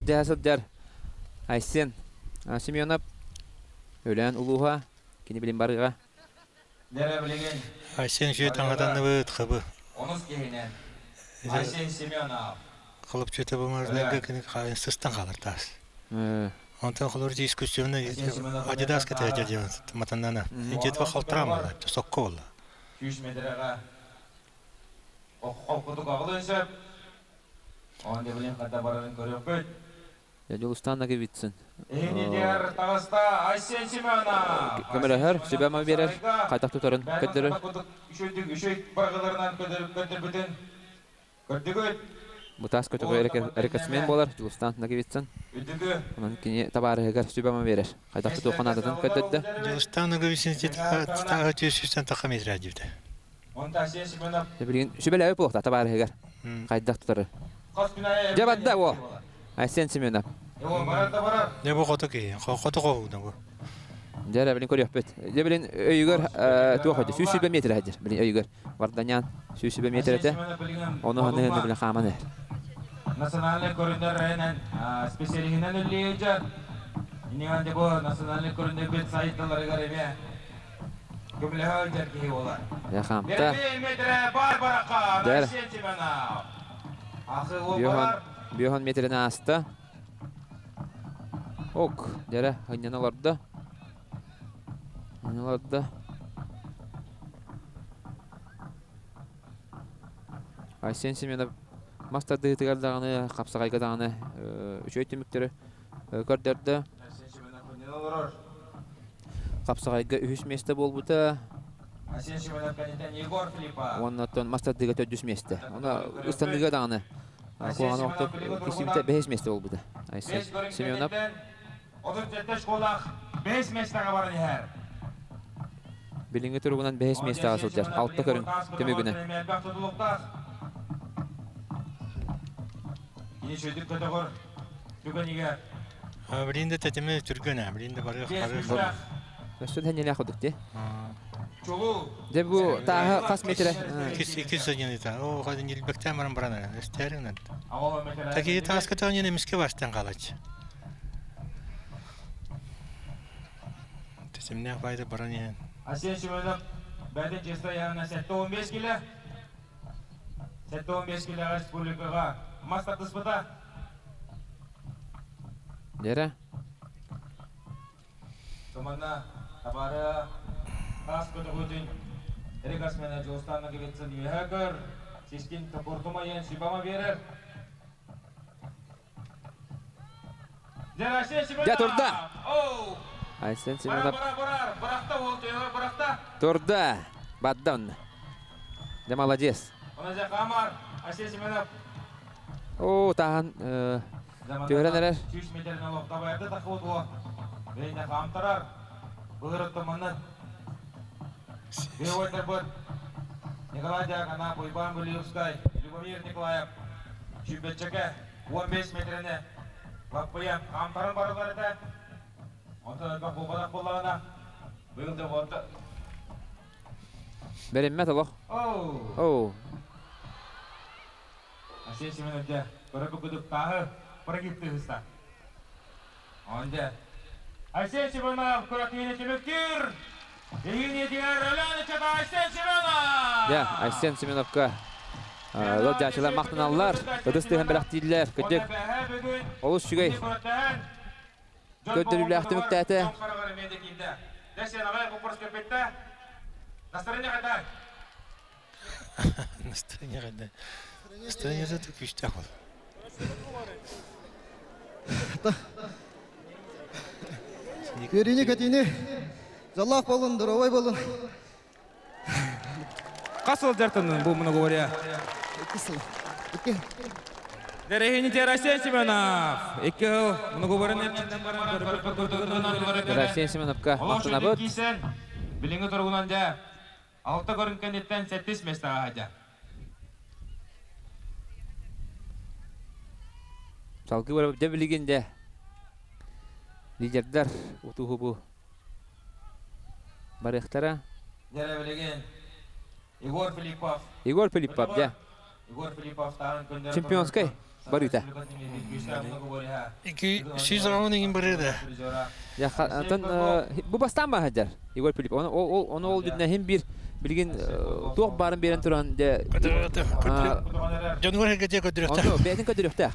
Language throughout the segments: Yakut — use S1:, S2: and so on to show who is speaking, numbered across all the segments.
S1: Дьэ сылдьар Айсен Семенов Өлөөн улууһа кини билин барыга.
S2: Айсен үчүгэй таҥатанныбыт хабы.
S3: Онус киһинэн Айсен Семенов.
S2: Холопчута бумажнайга кини сыстан хаалар таас. Онтон холор искусственный Адидас кэтэ диэн матаннана. Инжетва халтарам буолла, сокко буолла.
S3: 100 метрэҕэ холкутук аҕылын сөп. Оон дебилин хата барарын көрүөхпүт.
S1: Дьулустан Наговицын.
S3: Иһинидигэр таҕыста Айсен Семенов.
S1: Көмөлөһөр, сүбэ-ама биэрэр, хайдах тутарын көрдөрөр.
S3: Үчүйдүк үчүй баргыларынан көрдөрбүтүн көрдүгүт.
S1: Бутаас көтөҕө рекордсмен буолар Дьулустан Наговицын. Онон кини табаарыһыгар сүбэ-ама биэрэр. Хайдах тутуохха наадатын көрдөрдө.
S2: Дьулустан Наговицын тааһы 400 таха метр диэбитэ.
S1: Билигин сүбэлээбит буолуохтаах табаарыһыгар. Хайдах тутары. Дьэ барда уол. Айсен Семенов.
S2: Дьэ бу хоту киһи. Хоту хоһууна бу.
S1: Дьэ эрэ билин көрүөхпүт. Дьэ билин өйүгэр туох өйдө 120 метр сылдьар. Билин өйүгэр Варданян 120 метр этэ. Ону ханныгын билин хааман иһэр.
S3: Национальный көрүннэринэн специалиһинэн үллиэйдьэр. Иннигэн дьэ бу национальный көрүннэрбит сайдаларыгар эмиэ
S1: Хаамта. Дэр. Биохан метрин ааста. Ок, дэрэ, хынньана олордо. Хынньана олордо. Айсен Семенов мас тардыһыытыгар даҕаны, хапсаҕайга даҕаны үчүгэй түмүктэри көрдөрдө. Хапсаҕайга үһүс миэстэ буолбута. Уонна оттон мас тардыыга төрдүс миэстэ. Уонна ыстаныыга даҕаны куһаҕан охтоп кистибитэ бэһис миэстэ буолбута. Айсен Семенов.
S3: 37 школах 5 миэстэҕэ баран иһэр.
S1: Билиҥҥи туругунан бэһис миэстэҕэ сылдьар. Алта көрүҥ түмүгүнэн.
S3: Кини үчүгэйдик көтөҕөр түгэнигэр
S2: Билин да тэтими түргэн ээ, билин да барыах барыах.
S1: Өссө да нелях кудук ти. Дьэ бу тааһы хас метрэ?
S2: Икки сыньаныта. Оо, хадын илбэктэн баран баран эрэн, өстөөрүнэн. Такие тааска тааньын эмиске бастан хаалач. Тэтимнээх байда баран иһэн.
S3: Асен Семенов бәден честа яғына 7-15 киле. 7-15 килеҕэ республикаҕа мас тардыспыта.
S1: Дьэрэ.
S3: Туманна табаары таас көтөҕүүтүн рекордсмена Дьулустан Наговицын үөһэ көр, сискин топуртумайын сүбама биэрэр.
S1: Дьэ турда! Айсен Семенов турда! Бадда онно. Дьэ молодец. Оо, таһан түһэрэн эрэр.
S3: Николай Дьяконов, Уйбаан Гулиевскай, Любомир Николаев, Сүүрбэччэкэ 15 метрэни лаппыйан хаамтаран бараллар этэ. Онтон элбэх буолбатах буоллаҕына, быйыл да буолта.
S1: Бэриммэт олох. Оу.
S3: Асия Семенович, көрө кудук тааһы прогиб тыһыста. Онде. Айсен Семенов күрэхтэһиини түмүктүүр. Эһиги ниэтигэр Өлөөн ыччата Айсен Семенов!
S1: Дьэ, Айсен Семеновка ыалдьааччылар махтаналлар, ытыс тыаһын бэлэхтииллэр. Кырдьык, олус үчүгэй көрдөрүүлээх түмүктээтэ.
S2: Настроение хайда? Настроение күүстээх ол.
S4: Үөрүүнү көтүүнү дьоллоох буолун, доруобай буолун.
S3: Хас сыл дьарыктаннын бу многоборье?
S4: Икки сыл. Икки.
S3: Дэрэһините Россия Семенов. Икки сыл многоборье
S1: Россия Семеновка махтанабыт.
S3: Билиҥҥи туругунан дьэ Алта көрүҥ кэнниттэн сэттис миэстэҕэ сылдьар.
S1: Салгыы барабыт дьэ билигин дьэ лидердар утуһубу барыахтара.
S3: Дьэ билигин Егор Филиппов.
S1: Егор Филиппов дьэ.
S3: Егор Филиппов таһын күннэр
S1: Чемпионскай. Барыта.
S2: Ики 110 иҥин барыда.
S1: Я антон бу бастаан баһадьар Егор Филипп. Оны ол оны ол дүннэ хим бир билигин туох баарын берен туран де
S2: Дьонугар эргэтиэ көдүрүөхтээх.
S1: Онно бэйэтин көдүрүөхтээх.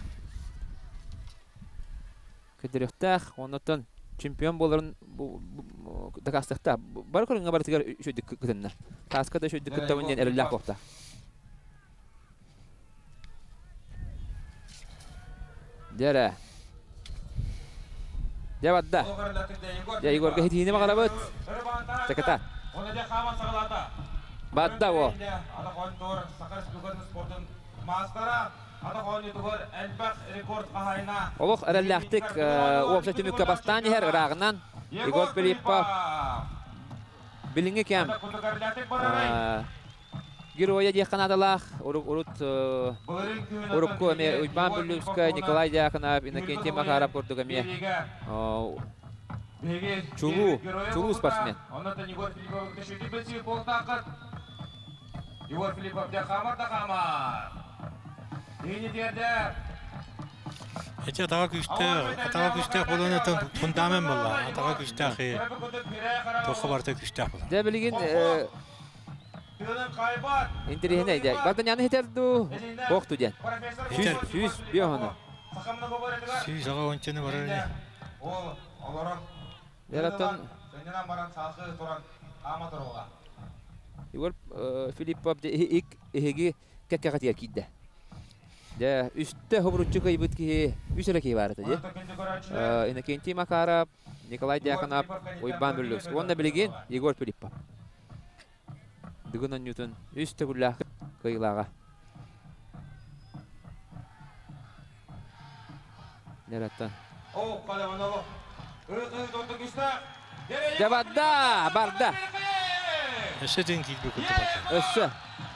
S1: Көдүрүөхтээх. Оннотон чемпион буоларын дакаастыахтаах. Бары көрүҥҥэ барытыгар үчүгдүк кытынна. Тааска да үчүгдүк кыттабын диэн эрэллээх буолта. Дьэ Дьэ барда. Дьэ Егорга хитиини баҕарабыт. Чаката. Бадда о. Олох эрэллээхтик уопсай түмүккэ бастаан иһэр ырааҕынан Егор Филиппов билиҥҥи кэм Геройа диэххэ наадалаах урут урукку эмиэ Уйбаан Бүллүүскэ, Николай Дьяконов, Иннокентий Макаров курдук эмиэ чулуу, чулуу спортсмен.
S3: Егор Филиппов хамар да хамар.
S2: Эти атаға күүстээх, атаға күүстээх буолан этэн фундамент буолла. Атаға күүстээх, туохха барыта күүстээх буолла.
S1: Дьэ билигин интэриэһинэй дьэ. Бартаняны хитэр дуу, туох диэн. Сүүс сүүс биоһону.
S2: Сүүс аҕа уончаны барар ини.
S1: Дьэ Егор Филиппов эһиги кэккэҕитигэр киирдэ. Дьэ, үстэ хобуруччу кыайбыт киһи, үс эрэ киһи баар этэ дии. Иннокентий Макаров, Николай Дьяконов, Уйбаан Бүллүкс уонна билигин Егор Филиппов. Дыгын оонньуутун үс төгүллээх кыайыылааҕа. Нераттан. Дьэ барда, барда.
S2: Өссө дьин киирбит курдук.
S1: Өссө.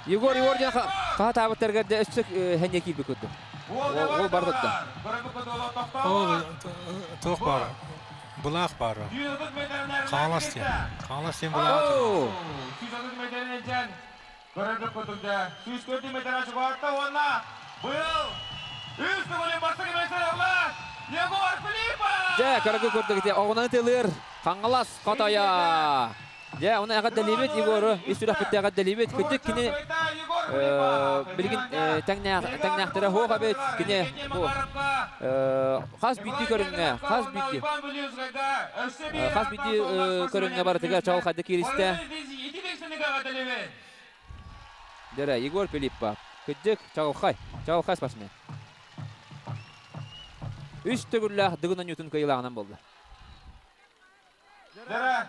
S1: Егор Егор диэн хаһатаабыттарыгар да өссө хэньэ киирбит курдук. Ол барбыт да.
S2: Ол туох баар? Былаах баар. Хаҥалас диэн. Хаҥалас диэн былааҕа турар.
S3: Көрөрбүт курдук да 104 метр чугаһатта уонна быйыл үс төгүлүн бастакы миэстэни ылла Егор Филиппов!
S1: Дьэ, көрөргө курдук ити оҕунан ытылыыр Хаҥалас хотойо! Дьэ, оны эҕэрдэлиибит Егору, ис сүрэхпитте эҕэрдэлиибит. Кырдьык кини билигин тэҥнээхтэрэ суох эбит. Кини бу хас биирдии көрүҥҥэ, хас биирдии хас биирдии көрүҥҥэ барытыгар чаҕылхайдык кииристэ. Дьэрэ, Егор Филиппов. Кырдьык, чаҕылхай, чаҕылхай спортсмен. Үс төгүллээх Дыгын оонньуутун кыайыылааҕынан буолла.
S3: Дьэрэ,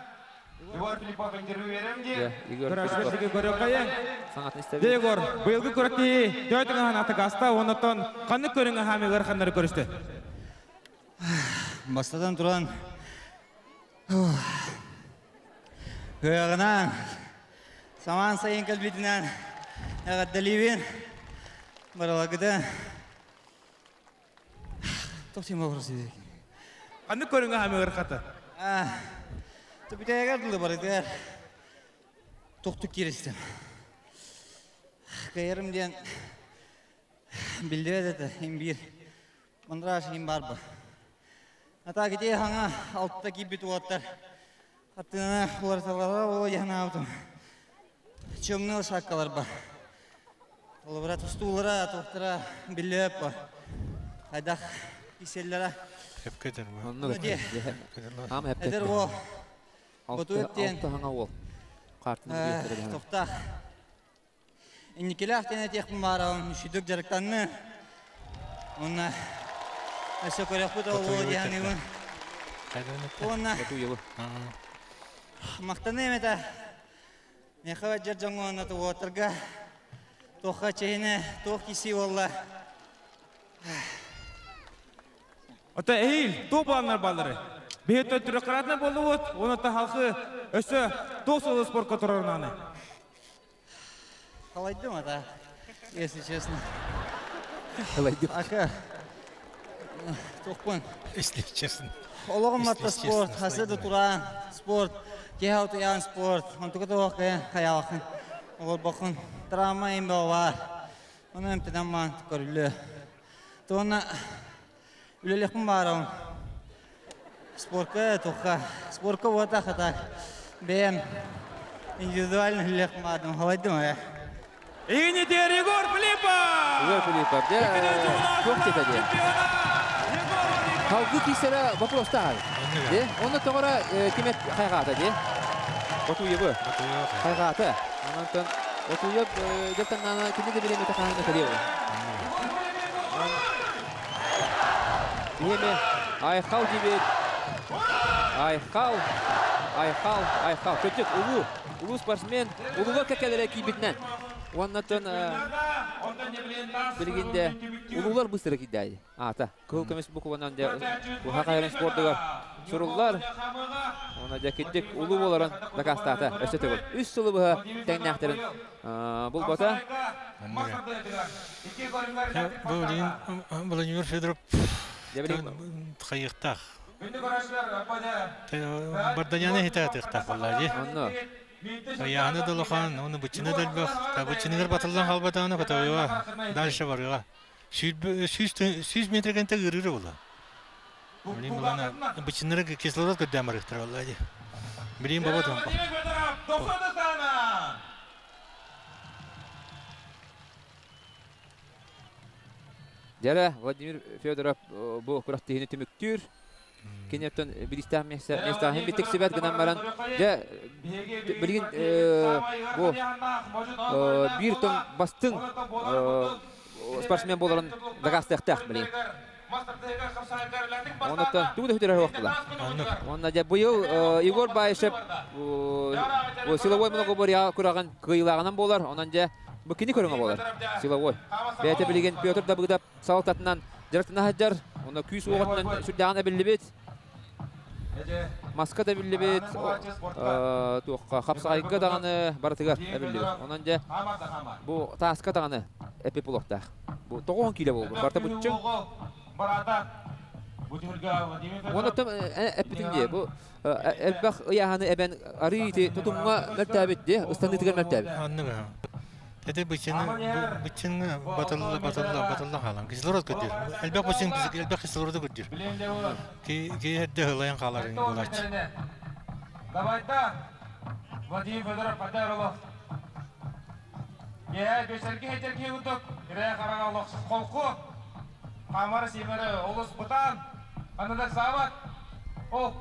S3: Егор Филиппов интервью берем дии.
S1: Егор Филиппов.
S3: Көрөккөйөн.
S1: Саҥатын истэбит.
S3: Егор, быйылгы күрэхтэһии төһө тыҥаһын атыгаста, оннотон ханнык көрүҥ хаамыгар ханнары көрүстэ?
S5: Бастатан туран, кыаҕынан, самаан сайын кэлбитинэн эҕэрдэлиибин. Барыларгытын Тохтим вопрос
S3: Ханнык көрүҥ хаамыгар хата?
S5: Түбүтээгэр дылы барытыгар тохтук кииристим. Кыайарым диэн биллибэт этэ, им биир мандраж им бар бу. Ата ити хаҥа алтта киирбит уолаттар хаттыына уларыталлара ол янаабытым. Чөмнө шаккалар бар. Олобура тустуулара, туохтара биллибэт бу. Хайдах киселлere.
S2: Хепкетер бу.
S1: Оннук. Ам
S5: Эдэр уол. Боту диэн.
S1: Алта хаҥа уол. Картын
S5: Тохтаах. Инникилээх диэн этиэхпин баарабын, үчүгдүк дьарыктанны. Уонна өссө көрөхпүт ол диэханыбын. Уонна махтаныам этэ. Миэхэ дьэр дьоҥҥо уонна туоттарга туохха чэһинэ, туох киси буолла.
S3: Ото эһиил туох планнар бааллары? Биһи трехкратно боллубут, оны халқы өссө туох сылы спортка турарынаны.
S5: Халайдым ата, если честно.
S1: Халайдым.
S5: Ака, туохпун.
S2: Если честно.
S5: Олоҕум матта спорт, хасы да тураан, спорт, киһи утуйаан спорт, онтука туох хайаалахын, олорбохун, травма им бар. Оны эмтенен маан көрүллү. Туонна үлэлиэхпин баарабын. Спорка туохха спорка буотах так бэйэм индивидуально үлэлиэхпин баардым халайдым ээ.
S3: Игнитер Егор Филиппов!
S1: Егор Филиппов, дьэ, туох диэтэ диэ? Халгы киисэрэ вопростаах. Де, онно тоҕора ким хайҕаата дии? Ботуевы. Хайҕаата. Онон Ботуев дьэ кини да бириэмэтэ хаһан кэлиэ. Биһиэми Айхал диэбит. Айхал, Айхал, Айхал. Кырдьык, улуу, улуу спортсмен, улууга кэккэлэрэ киирбитинэн. Уоннаттан билигин де улуулар быстыра киирдээйи. Аата, кыһыл көмүс букванан де уһа хайарын спордугар суруллар. Оны дьэ кирдик улуу буоларын дакаастаата. Өссө төгүл. Үс сылы быһа тэҥнээхтэрин булбата.
S2: Владимир Федоров хайыахтаах. Барданяны хитаатыахтаах буоллаа дии.
S1: Онно.
S2: Хайааны да улахан, оны быччыны да элбэх. Быччыныгар батыллан халбатаҕына котойуга дальше барыга. 100 метр кэнтэ ыырыыра була. Билин булана быччыннары кислород көрдөөн барыахтара буолла дии. Билин баба томпо.
S1: Дьэрэ Владимир Федоров бу күрэхтэһиини түмүктүүр. Кини оттон бириистээх миэстэҕин биттиксибэт гынан баран, дьэ билигин бу биир том бастыҥ спортсмен буоларын дакаастыахтаах билигин. Онуттан тугу да сүтэрэр суох Онно дьэ быйыл Егор Баишев силовой многоборье күрэҕин кыайыылааҕынан буолар. Онон дьэ бу кини көрүҥэ буолар силовой. Бэйэтэ билигин Петр Давыдов салалтатынан дьарыктана сылдьар. Онно күүс уоҕутунан сүрдээҕин эбиллибит. Маска да эбиллибит, туохха хапсаҕайга даҕаны барытыгар эбиллибит. Онон дьэ бу тааска даҕаны эппит буолуохтаах. Бу 90 киилэ буолбут. Барыта буччуҥ. Уонна эппитин дии, бу элбэх ыйааһыны эбэн арыы ити тутумҥа мөлтөөбүт дии, ыстаныытыгар мөлтөөбүт.
S2: Эти быччыны быччыны батылла батылла батылла хаалан кислород көрдүүр. Элбэх быччын элбэх кислороду көрдүүр. Ки ки эрдэ ылайан хаалар буолааччы.
S3: Давайда Владимир Федоров Патеролов Киэһэ бэсэрги хэтэрги курдук кирээ хараҥа олох холку хаамара сиэмэрэ олус бытаан аныдак саабат ол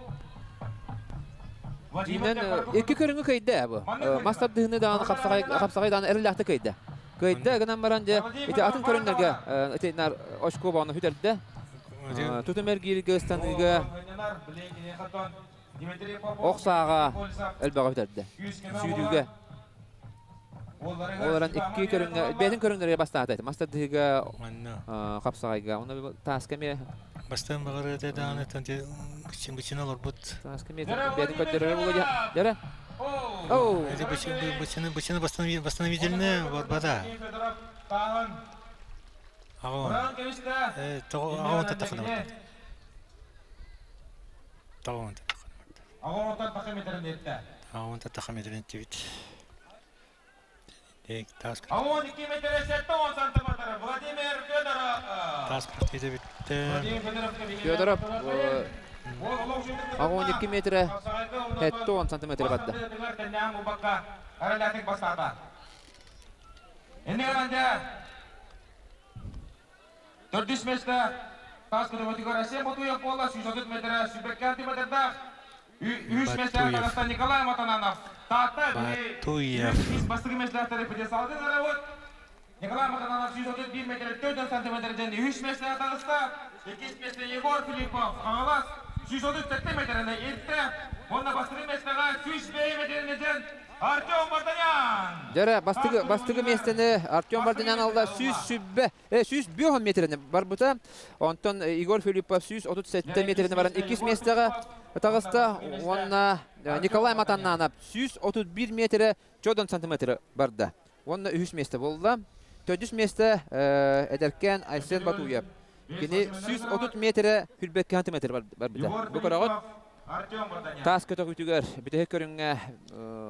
S1: Дьиинэн икки көрүҥү кыайда бу. Мас тардыһыны даҕаны хапсаҕай хапсаҕай даҕаны эрэллээхтик кыайда. Кыайда гынан баран дьэ ити атын көрүҥнэргэ ити нар очко баҕаны сүтэрдэ. Тутум эргииргэ ыстаныыга Ох сааҕа элбэҕи бүтэрдэ. Сүүрүүгэ. Ол эрэн икки көрүҥҥэ, бэйэтин көрүҥнэригэр бастаата этэ. Мас тардыһыыга, хапсаҕайга. Онно тааска эмиэ
S2: Бастаан баҕар этэ даҕаны быччын олорбут.
S1: Тааска эмиэ бэйэтин көрдөрөрө буолуо дьэ. Оу!
S2: Эти быччыны быччыны восстановительные барбата. Аҕа аҕа тахана Тоҕуон
S3: Аҕа таха метрин еттэ.
S2: Аҕа таха метрин тибит. Таас
S3: Аҕа 2 метр 70 сантиметр. Владимир Федоров.
S2: Таас бүттэ.
S1: Федоров аҕа 2 метр 70 сантиметр барда.
S3: Төрдүс месте тас көтөҕөтүгэр Асем Ботуев буолла 130 метрэ сүүрбэккэ сантиметрдаах. Үс месте таҕыста Николай Матананов. Таатта
S2: Батуев.
S3: Үс бастакы месtelээхтэри пьедесталга ыҥырабыт. Николай Матананов 131 метр 4 сантиметр дьэн үс месте таҕыста. Иккис месте Егор Филиппов Хаҥалас 137 метрine иртэ. Уонна бастакы местеҕэ 105 метрine дьэн Артем Варданян.
S1: Дьэрэ, бастыгы, бастыгы миэстэни Артем Варданян алла 100 105 метрини барбыта. Онтон Егор Филиппов 137 метрини баран иккис миэстэҕэ таҕыста. Уонна Николай Матаннанов 131 метрэ 4 сантиметры барда. Уонна үһүс миэстэ буолла. Төрдүс миэстэ эдэркээн Айсен Батуев. Кини 130 метрэ 102 сантиметр барбыта. Бу көрөҕүт. Таас көтөҕүүтүгэр бүтэһик көрүҥҥэ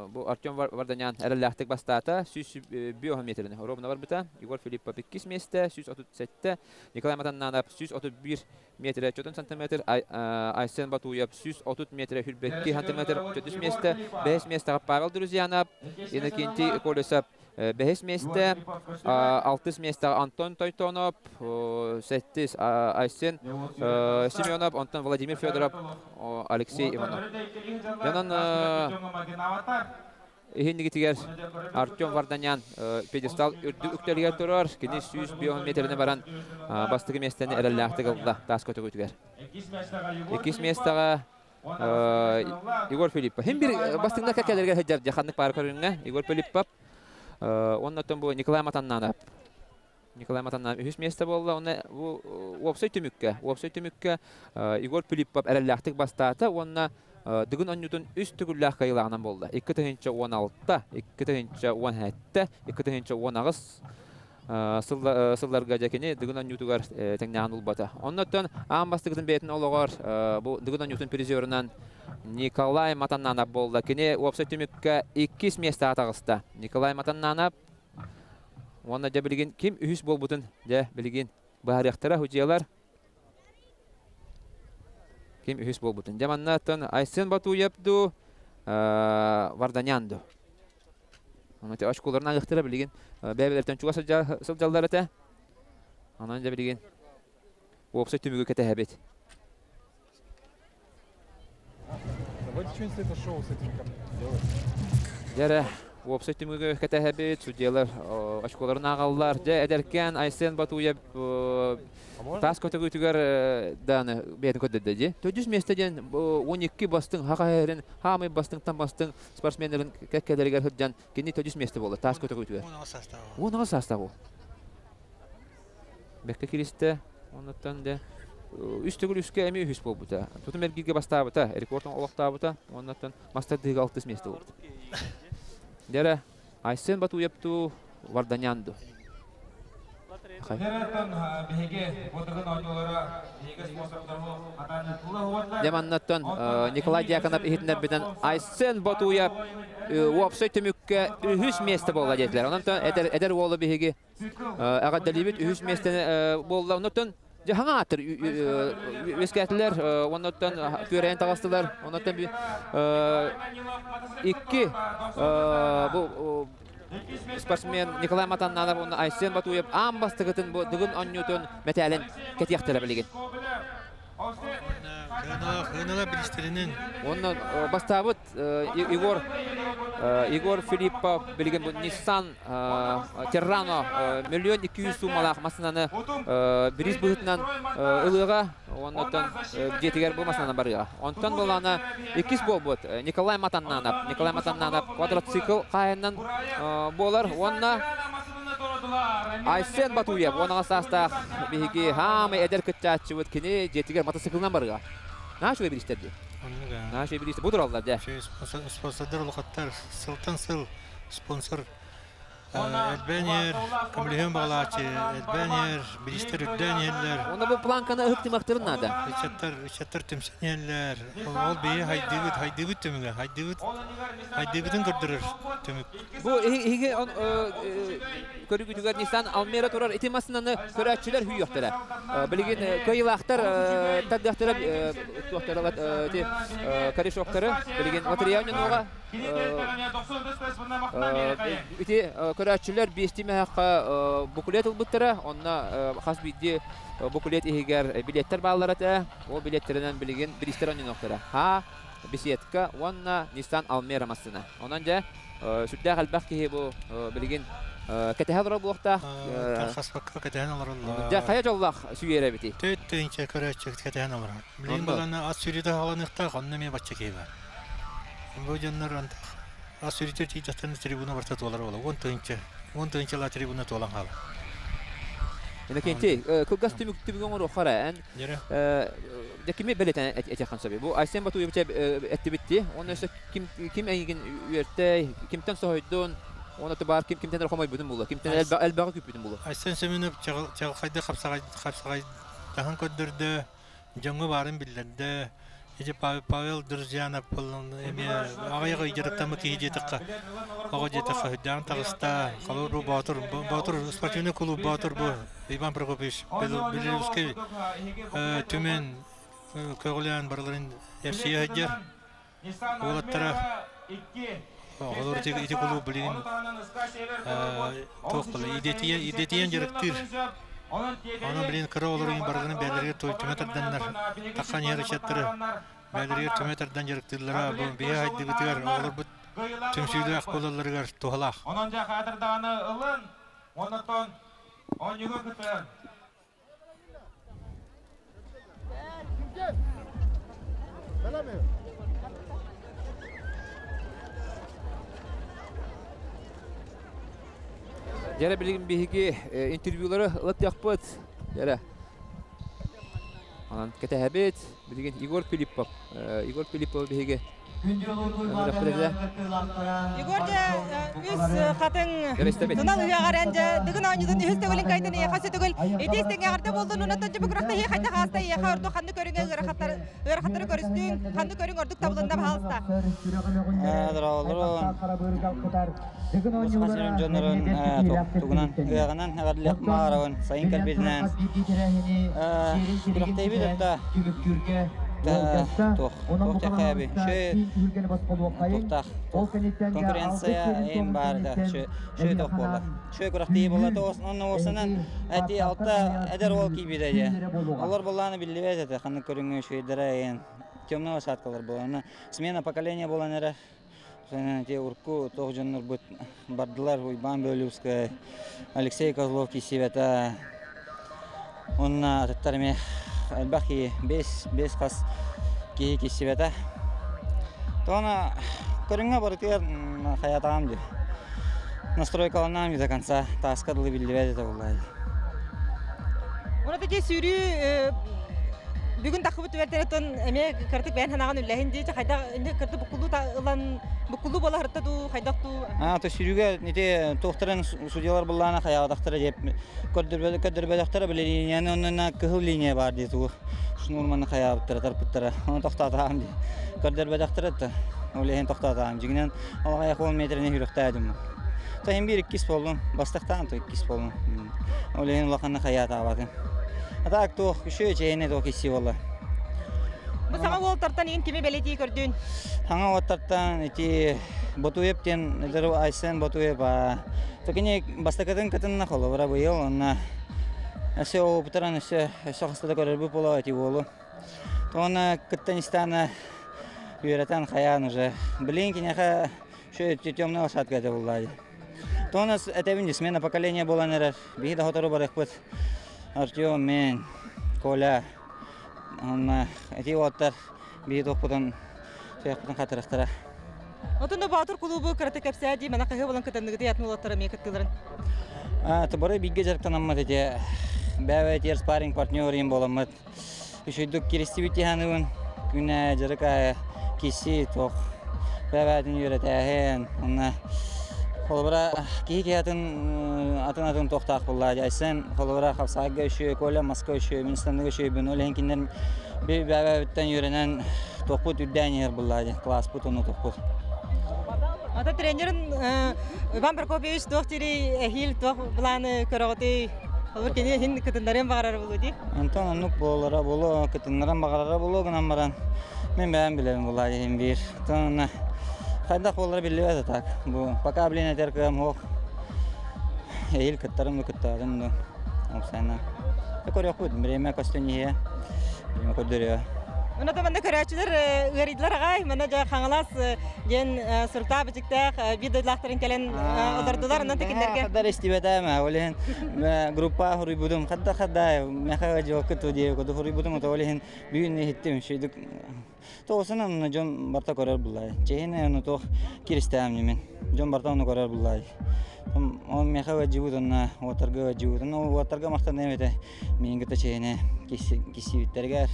S1: бу Артем Варданян эрэллээхтик бастаата. 105 метрини ровно барбыта. Егор Филиппов иккис миэстэ, 137. Николай Матаннанов 131 метрэ 4 сантиметр, Айсен Батуев 130 метрэ 22 сантиметр 4 миэстэ, бэһис миэстэҕэ Павел Друзьянов, Иннокентий Колесов бэһис миэстэ, алтыс миэстэҕэ Антон Тойтонов, сэттис Айсен Семенов, онтон Владимир Федоров, Алексей Иванов. Онон иһиннигитигэр Артем Варданян пьедестал үрдүк үктэлигэр турар. Кини 105 метрини баран бастакы миэстэни эрэллээхтик ылла таас көтөгүтүгэр. Иккис миэстэҕэ Егор Филиппов. Хим бир бастыҥна кэлэргэ сылдьар дьаханнык паар көрүҥҥэ Егор Филиппов. Оннотон бу Николай Матаннанов. Николай Матаннанов үһүс миэстэ буолла. Онно бу уопсай түмүккэ, уопсай түмүккэ Егор Филиппов эрэллээхтик бастаата уонна Дыгын онньутун үс төгүллээх кыайыылааҕынан буолла. 2016, 2017, 2018 сылларга дьэ кини Дыгын оонньуутугар тэҥнээҕин булбата. Оннуттан аан бастакытын бэйэтин олоҕор бу Дыгын оонньуутун призерынан Николай Матаннанов буолла. Кини уопсай түмүккэ иккис миэстэҕэ таҕыста. Николай Матаннанов уонна дьэ билигин ким үһүс буолбутун дьэ билигин быһаарыахтара судьуйалар. Ким үһүс буолбутун. Дьэ манна оттон Айсен Батуев дуу, Варданян дуу. Онон очколарын аҕыахтара билигин бэйэ-бэйэлэриттэн чугас сылдьаллар этэ. Онон дьэ билигин уопсай түмүгү кэтэһэбит. Дьэ эрэ, уопсай түмүгү кэтэһэбит, судьуйалар очколарын ааҕаллар. Дьэ, эдэркээн Айсен Батуев Таас көтөгүүтүгэр дааны бэйэтин көрдөрдө дии. Төрдүс миэстэ диэн 12 бастыҥ хаха эрин хаамай бастыҥтан бастыҥ спортсменнарын кэккэлэригэр сылдьан кини төрдүс миэстэ буолла таас көтөгүүтүгэр. 18 саастаах уол. Бэккэ киристэ. Оннуттан де үс төгүл үскэ эмиэ үһүс буолбута. Тутум эргииргэ бастаабыта, рекорд олохтообута. Оннуттан мастардыыга алтыс миэстэ буолбута. Дьэрэ Айсен Батуевтуу Варданянду. Дьэ маннаттан Николай Дьяконов иһитиннэрбитин Айсен Батуев уопсай түмүккэ үһүс миэстэ буолла диэтилэр. Онон эдэр уолу биһиги эҕэрдэлиибит үһүс миэстэни буолла. Оннуттан дьэ хаҥааттар үөскээтилэр, оннуттан күөрэйэн таҕыстылар. Оннуттан икки бу спортсмен Николай Матаннанов уонна Айсен Батуев аан бастакытын бу Дыгын оонньуутун мэтээлин кэтиэхтэрэ билигин.
S2: Хыналар билистэринэн.
S1: Уонна бастаабыт Егор Егор Филиппов билигин бу Nissan Terrano 1 200 000 суумалаах массыынаны бириис быһыытынан ылыаҕа уонна дьиэтигэр бу массыынанан барыаҕа. Онтон буолаана иккис буолбут Николай Матаннанов. Николай Матаннанов квадроцикл хаайынан буолар уонна Айсен Батуев 18 саастаах биһиги хаамай эдэр кыттааччыбыт кини дьиэтигэр мотоциклынан барыаҕа. Наһаа үчүгэй бириистэр дии. Наһаа үчүгэй бириистэр. Бу тураллар дьэ.
S2: Спонсордар улахаттар сылтан сыл спонсор элбээн иһэр, көмөлөһүөн баҕалааччы элбээн иһэр, бириистэр үрдээн иһэллэр.
S1: Онно бу планканы ыһыктымахтарын наада.
S2: Ыччаттар, ыччаттар түмсэн иһэллэр. Ол биһи хайдыыбыт, хайдыыбыт түмүгэ, хайдыыбыт, хайдыыбытын көрдөрөр түмүк.
S1: Бу иһиги көрүгүтүгэр Nissan Almera турар ити массыынаны көрөөччүлэр хүүйүөхтэрэ. Билигин кыайыылаахтар тардыахтара туохтара ити корешоктары билигин лотерея ойнонуоҕа. Ити көрөөччүлэр биэстии мөһөххө буклет ылбыттара. Онно хас биирдии буклет иһигэр билиэттэр бааллар этэ. Ол билиэттэринэн билигин бириистэр ойнонуохтара. Ха, беседка уонна Nissan Almera массыына. Онон дьэ сүрдээх элбэх киһи бу билигин кэтэһэ олорор буолуохтаах.
S2: Хаспакка кэтэһэн олороллор.
S1: Дьэ хайа дьоллоох сүүйэр эбитий?
S2: Төрт тыһыынча көрөөччү кэтэһэн олорор. Билигин баланы ас сүрүтэ хааланыахтаах, онно эмиэ бачча киһи бар. Бу дьоннор антах ас сүрүтэ тиийдэхтэринэ трибуна барыта туолар буола. 10 тыһыынча, 10 тыһыынчалаах трибуна туолан хаалар.
S1: Иннокентий, кылгас түмүк түмүгү оҥоруохха эрэ. Эн дьэ кими бэлиэтээн этиэххин сөбүй? Бу Айсен Батуевич эттибит дии. Уонна өссө ким ким эйигин үөртэй, кимтэн соһуйдун, уонна баар ким кимтэн эрэ хомойбутун буолуо, кимтэн элбэҕи күүппүтүн буолуо.
S2: Айсен Семенов чаҕылхайдык хапсаҕайдаһан көрдөрдө, дьоҥҥо баарын биллэрдэ. Ити Павел Друзьянов эмиэ аҕыйах ый дьарыктаммыт киһи диэтэххэ, оҕо диэтэххэ сүрдээҕин таҕыста. Холобур бу Боотур, Боотур спортивный клуб Боотур бу Иван Прокопьевич Белорусский түмэн көҕүлээн барыларын эрчийэ сылдьар. Уолаттара оҕолор ити, ити кулууп билигин туох буолла идэтийэн, идэтийэн дьарыктыыр. Онон билигин кыра оҕолор барыларын бэйэлэригэр түмэ тарданнар, тахсан иһэр ыччаттары бэйэлэригэр түмэ тардан дьарыктыыллара бу биһи хайдыбытыгар оҕолорбут түмсүүлээх буолалларыгар туһалаах.
S3: Онон дьэ хаадырдаҕаны ылын, оннотон оонньууга кытын.
S1: Дьэрэ билигин биһиги интервьюлары ылытыахпыт. Дьэрэ. Онон кэтэһэбит. Билигин Егор Филиппов. Егор Филиппов биһиги
S6: Егор дьэ үс хатыҥ тунал ыһыаҕар эн дьэ дыгын оонньуутун үһүс төгүлүн кайтын эйиэхэ сүтүгүл ити истиҥ эҕэрдэ буоллун уонна дьэ күрэхтэһии хайдах ааста эйиэхэ ордук ханнык көрүҥэ ыарахаттары ыарахаттары көрүстүҥ ханнык көрүҥ ордук табылынна баһаалыста
S5: Дороолорун Саха сирин дьоннорун тугунан ыаҕынан эҕэрдэлиэх маарабын сайын кэлбитинэн күрэхтэһиибит отта туох туох диэххэ Үчүгэй туохтаах конкуренция эм баар да үчүгэй туох буолла. Үчүгэй күрэхтэһии буолла онно уопсанан эти алта эдэр уол киирбитэ дии. Олор буоллаҕына биллибэт этэ ханнык көрүҥҥэ үчүгэйдэрэ эйэн темнай лошадкалар буолан смена поколения буолан эрэр. Те урукку туох дьоннорбут бардылар Уйбаан Бөөлүүскэй, Алексей Козлов киирсибэтэ. Уонна атыттар эмиэ элбэх киһи, бес, бес хас киһи киирсибэтэ. Тоҕо көрүҥҥэ барытыгар хайатаҕым дии. Настройкаланаам до конца тааска дылы биллибэт этэ буоллаа дии.
S6: Уонна ити сүүрүү бүгүн тахыбыт түбэлтэртэн эмиэ кырдык бэйэн санааҕын үллэһин дии хайдах кырдык буккулуу ылан буккулуу буола сырытта дуу хайдах дуу
S5: А то сүүрүүгэ ити туохтарын судьялар былаана хайаабатахтара диэп көрдөрбөтөхтөрө били линияны оннуна кыһыл линия баар дии тугу шнурманы хайаабыттара тарпыттара ону тохтоотоҕум дии көрдөрбөтөхтөрө да ол иһин тохтоотоҕум дьиҥинэн ол аҕыйах уон метрини хүрүхтээдим то иһин биир иккис буоллум бастахтаан то иккис буоллум ол иһин улаханнык хайаатаабатым а так туох үчүгэй чэйинэ туох кисси буолла
S6: Бу саҥа уолтартан иин кими бэлиэтии көрдүн?
S5: Саҥа уолтартан ити Ботуев диэн эдэр Айсен Ботуев кини бастакытын кытынна холобура быйыл онно өссө опытыран өссө өссө хаста да көрөрбүт буолуо ити уолу. Уонна кыттан истэҕинэ үөрэтэн хайаан уже. Билигин киниэхэ темная лошадка этэ буллаа дии. Тоҕо этэбин смена поколения буолан эрэр. Биһи да сотору барыахпыт. Артем, мен, Коля, уонна ити уолаттар биһи туохпутун туйахпытын хатырыахтара.
S6: Отон да Боотур кулуубу кырата кэпсээ дии, мана хаһыы болон кытынныгыты атын уолаттар эмиэ кыттыыларын.
S5: Бары бииргэ дьарыктанаммыт ити бэйэ спарринг партнер им буоламмыт. Үчүгдүк киристибит дии Күнэ дьарык аайы киси туох бэйэ-бэйэтин үөрэтээһин уонна холобура киһи киһи атын атын-атын туохтаах буоллаа дии. Айсен холобура хапсаайга үчүгэй, Коля маска үчүгэй, мин станныга үчүгэйбин. Ол иһин кинилэр бэйэ-бэйэбиттэн үөрэнэн туохпут үрдээн иһэр буоллаа дии. Класспыт уонна туохпут.
S6: Ата тренерин Иван Прокопьевич туох дири эһиил туох былааны көрөҕүтүй? Олор кини иһин кытыннарыан баҕарар буолуо дии.
S5: Онтон оннук буолара буолуо, кытыннаран баҕарара буолуо гынан баран мин бэйэм билэбин булаа иһин биир. Онон хайдах буолара биллибэт так. Бу пока блин этэр кыам суох. Эһиил кыттарым да кыттаатым да. Оксана. Көрүөхпүт, время көстөн иһиэ. Время көрдөрүө.
S6: Онон манна көрөөччүлэр ыарыйдылар аҕай. Манна дьэ Хаҥалас диэн суруктаах бичиктээх биир дойдулаахтарын кэлэн олордулар. Онон тикиннэргэ.
S5: Хаддар истибэтээм ол иһин группа хоруйбутум хадда хадда меха дьуокка ту диэ куду хоруйбутум ол иһин бүгүн иһиттим шүйдүк тоҕусунан дьон барта көрөр буллай чэһин ону туох киристээм мен дьон барта ону көрөр буллай ол меха вадьыбыт онна уотарга вадьыбыт онно уотарга махтаныам этэ миин кытта чэһине киссибиттэригэр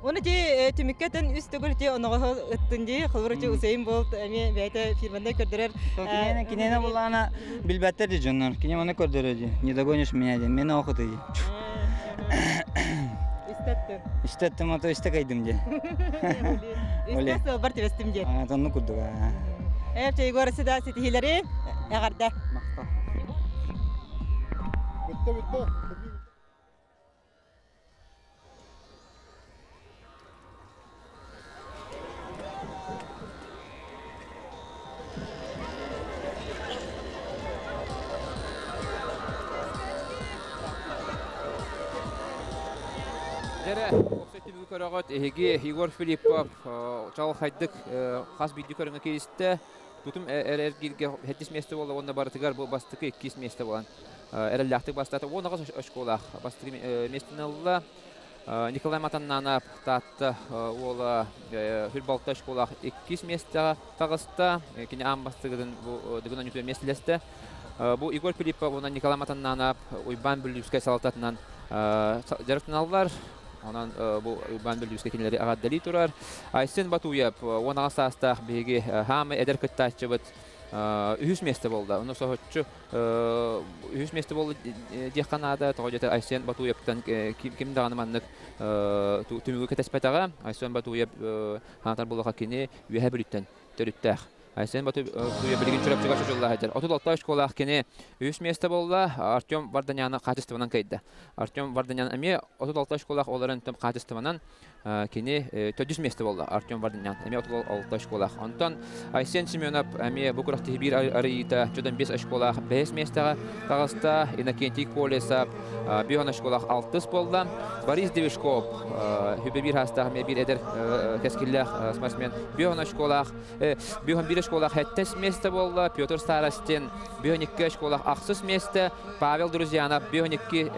S6: Оны ти түмүккэ тэн үс төгүл ти оноҕоһо ыттын дии, холобур ти Усейн Болт эмиэ бэйэтэ фирманнай көрдөрөр.
S5: Киниэнэ киниэнэ буллаана билбэттэр ди дьоннор. Кини оны көрдөрөр ди. Не догонишь меня ди. Мен охоты ди.
S6: Үстэттин.
S5: Үстэттим, ото үстэ кайдым де.
S6: Үстэ сылбар түбэстим де.
S5: Тонну курдук.
S6: Эп Егор сida ситиһилери эҕэрдэ.
S5: Махтал.
S4: Бүттэ, бүттэ.
S1: Дьэрэ, уопсай түмүгү көрөҕүт. Эһиги Егор Филиппов чаҕылхайдык хас биирдии көрүҥҥэ кииристэ. Тутум эргииргэ сэттис миэстэ буолла уонна барытыгар бу бастакы иккис миэстэ буолан эрэллээхтик бастаата. 18 очколаах бастакы миэстэни ылла. Николай Матаннанов Таатта уола Хүрбалта очколаах иккис миэстэҕэ таҕыста. Кини аан бастакытын бу Дыгын оонньуутугар миэстэлэстэ. Бу Егор Филиппов уонна Николай Матаннанов Уйбаан Бүлүүскэй салалтатынан дьарыктаналлар. Онон бу Уйбаан Бүлүүскэй кинилэри эҕэрдэлии турар. Айсен Батуев 18 саастаах биһиги хаамай эдэр кыттааччыбыт үһүс миэстэ буолла. Ону соһуччу үһүс миэстэ буолла диэххэ наада. Тоҕо диэтэр Айсен Батуевтан ким даҕаны маннык түмүгү кэтэспэтэҕэ. Айсен Батуев хаатар буоллаха кини Үөһээ Бүлүүттэн төрүттээх. Айсен Батуев билигин Чурапчыга чочулла сылдьар. 36 очколаах кини үс миэстэ буолла. Артем Варданяны хаачыстыбанан кыайда. Артем Варданян эмиэ 36 очколаах олорон хаачыстыбанан кини төрдүс миэстэ буолла. Артем Варданян эмиэ 36 очколаах. Онтон Айсен Семенов эмиэ бу күрэхтэһии биир арыйыыта чудан 5 очколаах бэһис миэстэҕэ таҕыста. Иннокентий Колесов 5 очколаах алтыс буолла. Борис Девишков хүбэ биир хаастаах эмиэ биир эдэр кэскиллээх спортсмен 5 очколаах Бүһүн биир школах хэттес место буолла. Петр Старостин бүһүн икки школах ахсыс место. Павел Друзьянов бүһүн икки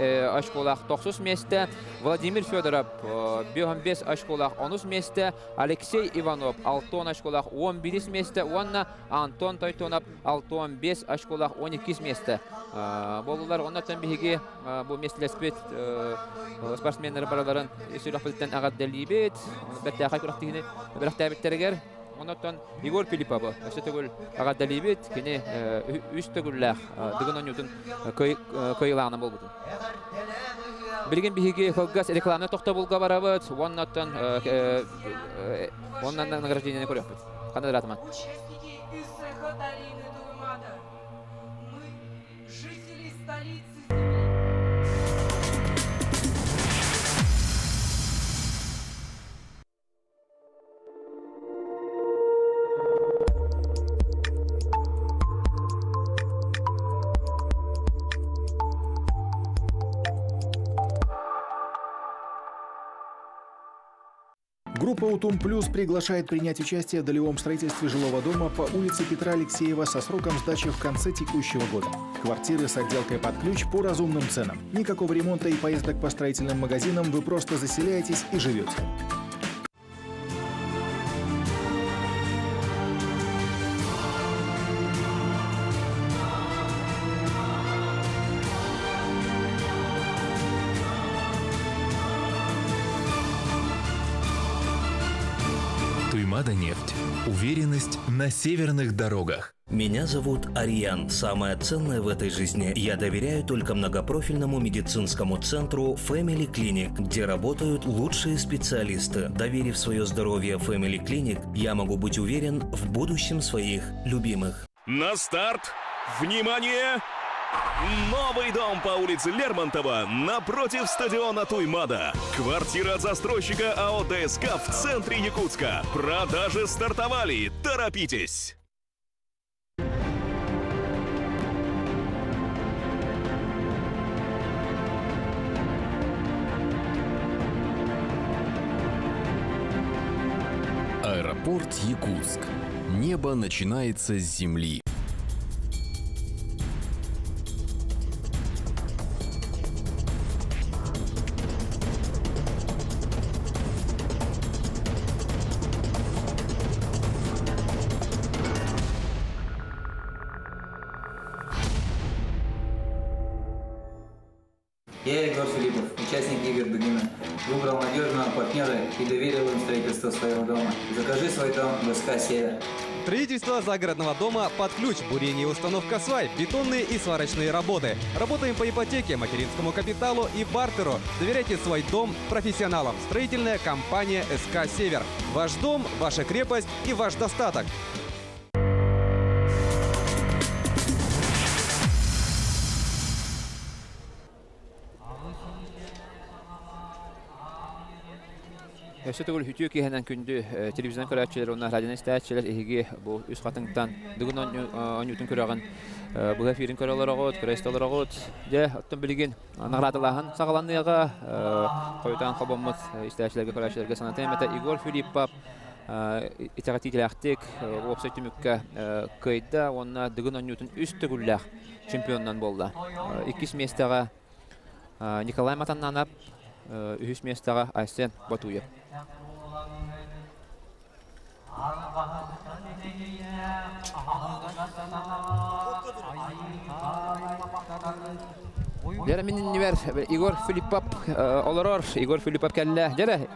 S1: школах тохсус место. Владимир Федоров бүһүн бес школах онус место. Алексей Иванов алтон школах он бирис место. Уонна Антон Тойтонов алтон бес школах он иккис место. Болулар оннотон биһиги бу местелеспит спортсменнер бараларын сүрөхпүттэн эҕэрдэлиибит. Бэртээхэй күрэхтиһини бэлэхтээбиттэригэр Оннотон Егор Филипповы өссө төгүл эҕэрдэлиибит. Кини үс төгүллээх Дыгын оонньуутун кыайыылааҕынан буолбутун. Билигин биһиги кылгас рекламнай тохтобулга барабыт. Уоннаттан уонна награждениены көрүөхпүт. Ханна ыраатыман.
S7: Участники из цеха долины Туймада. Мы, жители столицы Земли.
S8: Группа «Утум Плюс» приглашает принять участие в долевом строительстве жилого дома по улице Петра Алексеева со сроком сдачи в конце текущего года. Квартиры с отделкой под ключ по разумным ценам. Никакого ремонта и поездок по строительным магазинам, вы просто заселяетесь и живете.
S9: Туймада нефть. Уверенность на северных дорогах.
S10: Меня зовут Ариан. Самое ценное в этой жизни я доверяю только многопрофильному медицинскому центру Family Clinic, где работают лучшие специалисты. Доверив свое здоровье Family Clinic, я могу быть уверен в будущем своих любимых.
S11: На старт! Внимание! Новый дом по улице Лермонтова напротив стадиона Туймада. Квартира от застройщика АО ДСК в центре Якутска. Продажи стартовали. Торопитесь!
S9: Аэропорт Якутск. Небо начинается с земли.
S5: Я Егор Филиппов, участник игр Дыгына.
S12: Выбрал надежного партнера и доверил им строительство своего дома. Закажи свой дом в СК «Север».
S13: Строительство загородного дома под ключ, бурение и установка свай, бетонные и сварочные работы. Работаем по ипотеке, материнскому капиталу и бартеру. Доверяйте свой дом профессионалам. Строительная компания СК «Север». Ваш дом, ваша крепость и ваш достаток.
S1: Өссө төгүл үтүө киэһэнэн күндү телевизорынан көрөөччүлэр уонна радионан истээччилэр эһиги бу үс хатыҥтан Дыгын оонньуутун күрэҕин быһа эфирин көрө олороҕут, көрө истэ олороҕут. Дьэ, оттон билигин наҕараадалааһын саҕаланыаҕа. Хойутаан холбоммут истээччилэргэ, көрөөччүлэргэ санатыам этэ Егор Филиппов итэҕэтиилээхтик уопсай түмүккэ кыайда уонна Дыгын оонньуутун үс төгүллээх чемпионунан буолла. Иккис миэстэҕэ Николай Матаннанов, үһүс миэстэҕэ Айсен Батуев. Дьэрэ мин иннибэр Егор Филиппов олорор. Егор Филиппов кэллэ. Дьэрэ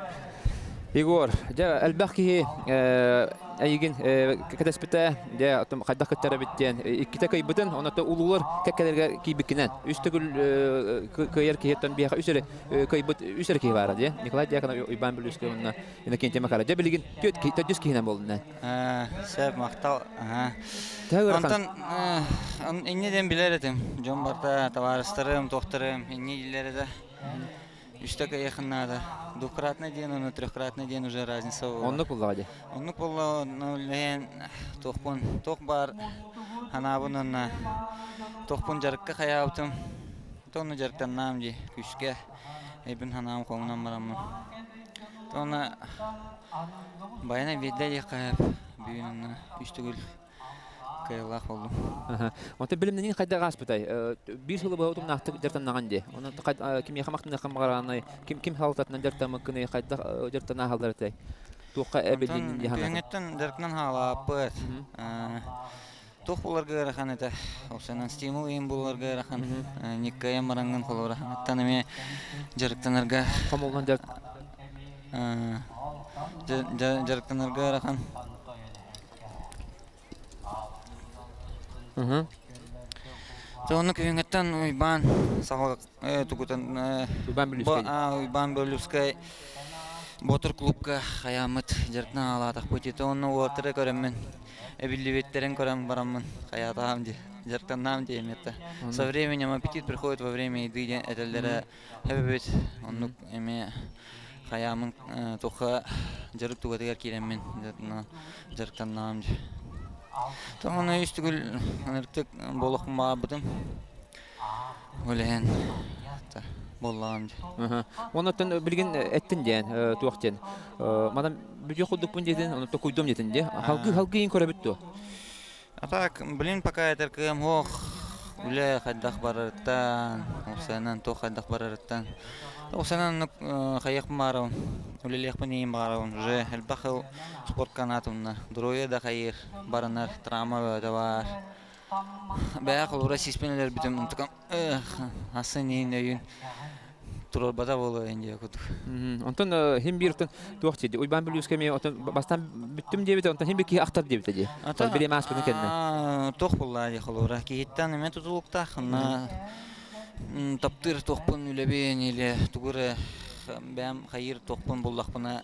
S1: Егор, дьэ элбэх киһи эйигин кэтэспитэ, дьэ хайдах кыттар эбит диэн иккитэ кыайбытын, онон улуулар кэккэлэргэ киирбиккинэн үс төгүл кыайар киһиттэн биһиэхэ үс эрэ кыайбыт үс эрэ киһи баара дии. Николай Дьяконов, Уйбаан Бүлүүскэй уонна Иннокентий Макаров. Дьэ билигин төрдүс киһинэн буоллун.
S5: Сөп, махтал. Онтон инньэ диэн билэр этим. Дьон барыта табаарыстарым, туохтарым инньэ дииллэр этэ. Үстэ кыайыаххын наада. Двукратный диэн уонна трехкратный диэн уже разница буолла.
S1: Оннук буоллаҕа дии.
S5: Оннук буолла, үлэһэн туохпун, туох баар ханаабын уонна туохпун дьарыкка хайаабытым. Онно дьарыктаннаам дии күүскэ. Эйбин ханаам хомунан бараммын. Онно баяна биэрдэ диэххэ бүгүн онно үс төгүл кыайыылаах буоллум.
S1: Онтон билимнэнии хайдах ааспытай? Биир сылы быһа утумнаахтык дьарыктаннаҕын дии. Онон кимиэхэ махтаныаххын баҕараҕыный? Ким ким салалтатынан дьарыктаммыккыный? Хайдах дьарыктана аһаллар этэй? Туохха эбилиннин дии санаатыҥ?
S5: Күһүҥҥүттэн дьарыктанан хаалааппыт. Туох буларга ыарахан этэ. Ол стимул иһин буларга ыарахан. Никкайан бараҥҥын холобура хаҥаттан эмиэ дьарыктанарга
S1: Хомуллан дьарык
S5: дьарыктанарга ыарахан. Онно күһүҥҥүттэн Уйбаан саҕалык тугутан
S1: Уйбаан Бүлүүскэй
S5: Уйбаан Бүлүүскэй Ботур клубка хайааммыт дьарыктан аалаатахпыт ити онно уолаттары көрөммүн эбиллибиттэрин көрөн бараммын хайаатаҕым дии дьарыктаннаам диэм это со временем аппетит приходит во время еды диэн этэллэрэ эбэбит оннук эмиэ хайаамын туохха дьарык тугатыгар киирэммин дьарыктаннаҕым дии. Тоҕону үс төгүл ынырыктык буолуохпун баҕарбытым. Үлэһэн буоллаҕым дии.
S1: Оннуттан билигин эттин диэн туох диэн. Манан бүтүөх курдукпун диэтин, онуттан куйдум диэтин дии. Халгыы халгыы иин көрөбүт дуо?
S5: А так, блин, пока этэр кыам ох, үлэ хайдах барарыттан, уопсайынан туох хайдах барарыттан. Уопсайынан хайыахпын баҕарабын, үлэлиэхпин иһин баҕарабын. Уже элбэх сыл спортка анаатымна. Здоровье да хайыыр, баранар, травма бөҕөтө баар. Бэйэ холобура сиспин өлөрбүтүм, онтукам асы иһин өйүн туруорбата буолуо диэн курдук.
S1: Онтон хим биир туох диэди Уйбаан Бүлүүскэ эмиэ отон бастаан бүттүм диэбитэ, онтон хим бир киһи ахтар диэбитэ дии. Ата билиэм ааспытын кэннэ.
S5: Туох буолла дии холобура киһиттэн эмиэ тутулуктаах онно таптыыр туохпун үлэбин или тугу эрэ бэйэм хайыыр туохпун буллахпына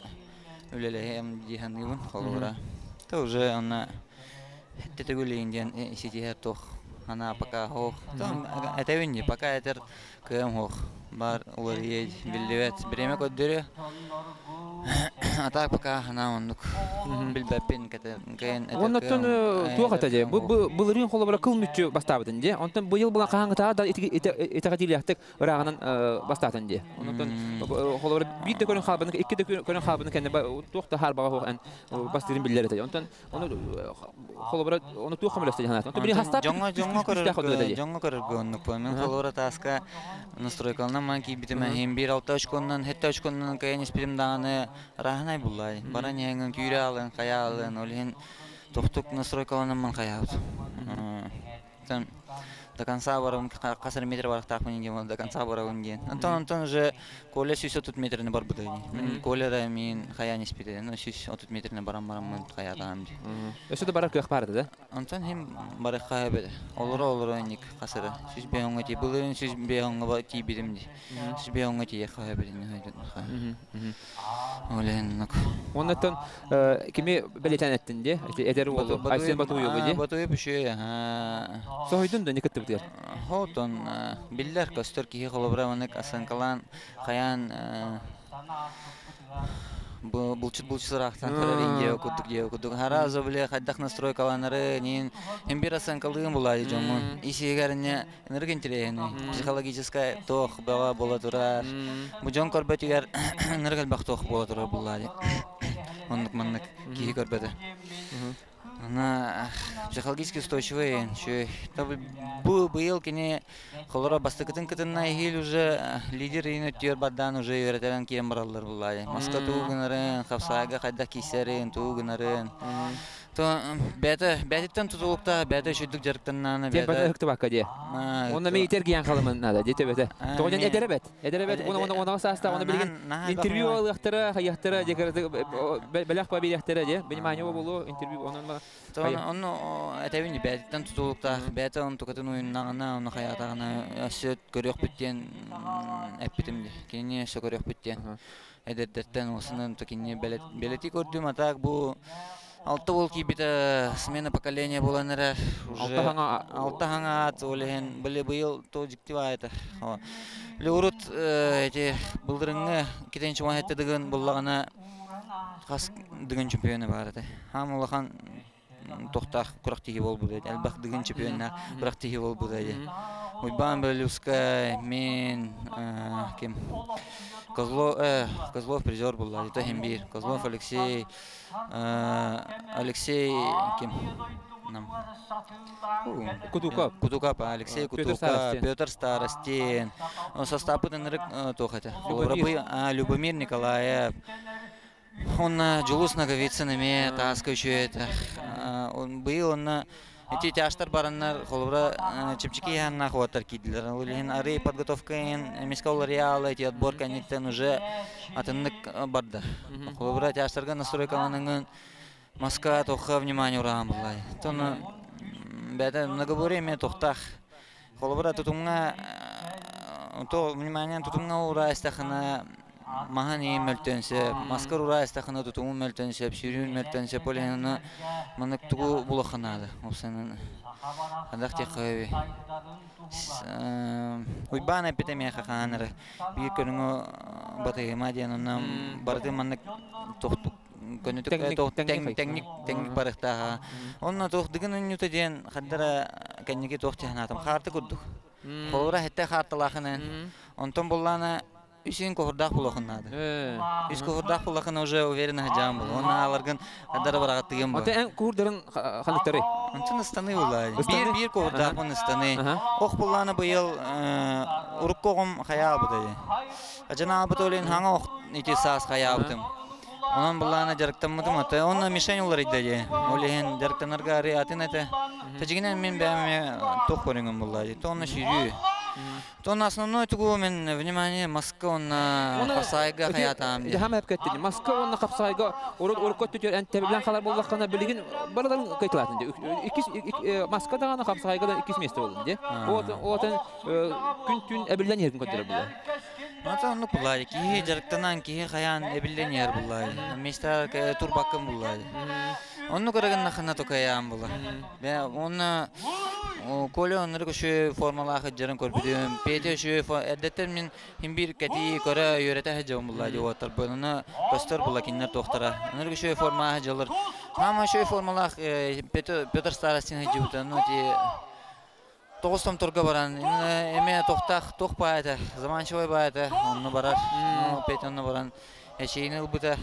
S5: үлэлэһиэм дии саныыбын холобура. То уже онно төгүлэйин диэн ситиһэр туох анаа пока суох. Этэбин дии пока этэр кыам суох. Бар уларыйа биллибэт. Бириэмэ көрдөрүө. А так пока анаа оннук билбэппин кэйэн
S1: Оннуттан туох этэ дии. Бу былырыын холобура кыл мүччү бастаабытын дии. Онтон быйыл була хаһааҥҥытааҕар да итэҕэтиилээхтик ырааҕынан бастаатын дии. Онтон холобура биир да көрөн хаалбыны, икки да көрөн хаалбыны кэннэ туох да хаарбаҕа суох эн бастыырын биллэр этэ. Онтон ону холобура ону туох көмөлөстө дии Онтон били хастаап
S5: дьоҥҥо дьоҥҥо көрөргө дьоҥҥо көрөргө оннук буо. Мин холобура тааска настройкаланан ман киирбитим иһин биир алта очконнан сэттэ очконнан кыайан испитим даҕаны ырааһынай буллаай. Баран иһэҥҥин күүрэ аалын, хайа аалын, ол иһин тохтук настройкаланан ман хайаабыт. До конца барабын, хас эрэ метр барахтаахпын диэн, до конца барабын диэн. Онтон онтон уже Коля 130 метрини барбыта дии. Мин Коля да мин хайаан испитэ. Ну 130 метрини баран бараммын хайаатаҕым дии.
S1: Өссө да барар кыах баар этэ да?
S5: Онтон хим барыахха эбит. Олоро олоро инник хас эрэ. 105 тии. Былырыын 105 тиийбитим дии. 105 тиийиэххэ эбит. Ол
S1: Оннуттан кими бэлиэтээн эттин дии? Эдэр уолу Айсен Батуевы дии.
S5: Батуев үчүгэй.
S1: Соһуйдун да не кыттыбытыгар?
S5: Хотон биллэр көстөр киһи холобура маннык асанкалаан хайаан булчут булчут ыраахтан көрөр индия курдук диэ курдук хараза биле хайдах настройкаланары нин им бир асанкалыын булаайы дьоҥҥун ис иһигэр инне ынырык интэриэһинэй психологическай туох бөҕө буола турар бу дьон көрбөтүгэр ынырык элбэх туох буола турар буллаа дии оннук маннык киһи көрбөтө Она психологически устойчивый үчүгэй. Бу быйыл кини холоро бастакытын кытынна иһил уже лидер иин өттүгэр бардаан уже үөрэтэрэн киэн бараллар буллаайы. Маска туу гынарын, хапсаайга хайдах киисэрин, туу гынарын. То бэйэтэ бэйэтиттэн тутулуктаах, бэйэтэ үчүгдүк дьарыктаннаана
S1: бэйэтэ. Бэйэтэ ыһыктыбакка дии. Онно мен итергийэн халымын надо дии төбөтө. Тоҕо диэн эдэр эбэт. Эдэр эбэт уона саастаах оны билигин интервью алыахтара, хайыахтара, бэлэх биэриэхтэрэ дии. Внимание болу интервью онон
S5: Онно этэбин бэйэтиттэн тутулуктаах, бэйэтэ он тукатын уйуннаҕына, ону хайаатаҕына өссө көрүөхпүт диэн эппитим дии. Кинини өссө көрүөхпүт диэн. Эдэрдэртэн уосунан кинини бэлэтии көрдүм, а так бу Алта уол киирбитэ смена поколения буолан эрэр. Уже алта хаҥаат, ол иһин били быйыл то дьикти баайта. Били урут эти былырыҥҥы китенчи уон дыгын буллаҕына хас дыгын чемпиона баар этэ. Хаам улахан тохтаах күрэхтэһии буолбут этэ. Элбэх дыгын чемпионнаах күрэхтэһии буолбут этэ. Уйбаан Белюскай, мин, ким? Козлов, Козлов призер булла. Это иһин биир. Козлов Алексей, Алексей ким?
S1: Кутуков.
S5: Кутуков, Алексей Кутуков, Петр Старостин. Состаппыт ынырык туох этэ? Любомир Николаев. Онно Дьулус Ноговицын эмиэ тааска үчүгэй этэ. Быйыл онно ити тяжтар бараннар холобура чэпчэки ыйааннаах уоттар киирдилэр. Ол иһин арый подготовка иһин эмискэ уларыйаалы ити отбор кэнниттэн уже атыннык барда. Холобура тяжтарга настройкаланыҥын Москва туохха внимание ураан буллай. Тону бэйэтэ многоборье эмиэ туохтаах. Холобура тутумҥа то внимание тутумҥа ураа истэххинэ маһын иин мөлтөөн сөп, маскар ураа истэххинэ тутумун мөлтөөн сөп, сүүрүүн мөлтөөн сөп, ол иһин ону маннык тугу булуохха наада. Опсанан хайдах диэххэ Уйбаан эппитэ миэхэ хаһан эрэ биир көрүҥү батыһыма диэн онно барытын маннык тохтук көнөтүк тэҥник тэҥник барыахтааҕа. Онно туох дыгын онньута диэн хардара кэнники туох дьаһанаатым хаарты курдук. Холобура хэтте хаарталаахынан. Онтон буллаана үс куһурдаах булуохун наада. Үс куһурдаах буллахына уже уверенно садьаан бул. Онно ааларгын хардара бараҕаттыгын бу.
S1: Аты эн куһурдарын ханыктары?
S5: Онтон ыстаны буллаа. Биир биир куһурдаахпын ыстаны. Ох буллаана быйыл урукку оҕом хайаабыта дии. Ажанаабыт олин хаҥа ох ити саас хайаабытым. Онон былаана дьарыктаммытым ата. Онно мишень уларыйда дии. Ол иһин дьарыктанарга арый атын этэ. Тажигинэн мин бэйэм эмиэ туох көрүҥүм булла дии. Тонна сүүрүү. Тонна основной тугу мен внимание маска уонна хапсаайга хаятаам дии.
S1: Хаам эпкеттини. Маска уонна хапсаайга урут урукку өттүтүгэр эн тэбилэн халар буоллаххына билигин барыларын кыйтылаатын дии. Иккис маска даҕаны хапсаайга да иккис миэстэ боллун дии. Отын күн-түн эбиллэн иһэрин көрдөрөр буолар.
S5: Ата оннук буллаайы. Киһи дьарыктанан, киһи хайаан эбиллэн иһэр буллаайы. Миэстэ турбаккын буллаайы. Оннук ырыгыннахына токайаан була. Бэ онно Коля оннук үчүгэй формалаах ыдьарын көрбүтүм. Петя үчүгэй эрдэттэн мин хин биир кэтии көрө үөрэтэ сылдьабын буллаа дии уоттарбын. Ону көстөр була кинилэр туохтара. Оннук үчүгэй формалаах сылдьаллар. Хаама үчүгэй формалаах Петр Старостин сылдьыбыта. Ну ити Тоҕус томторго баран эмиэ тохтаах туох баа этэ, заманчивай баа этэ, онно барар. Ну, опять онно баран эчиини ылбыта.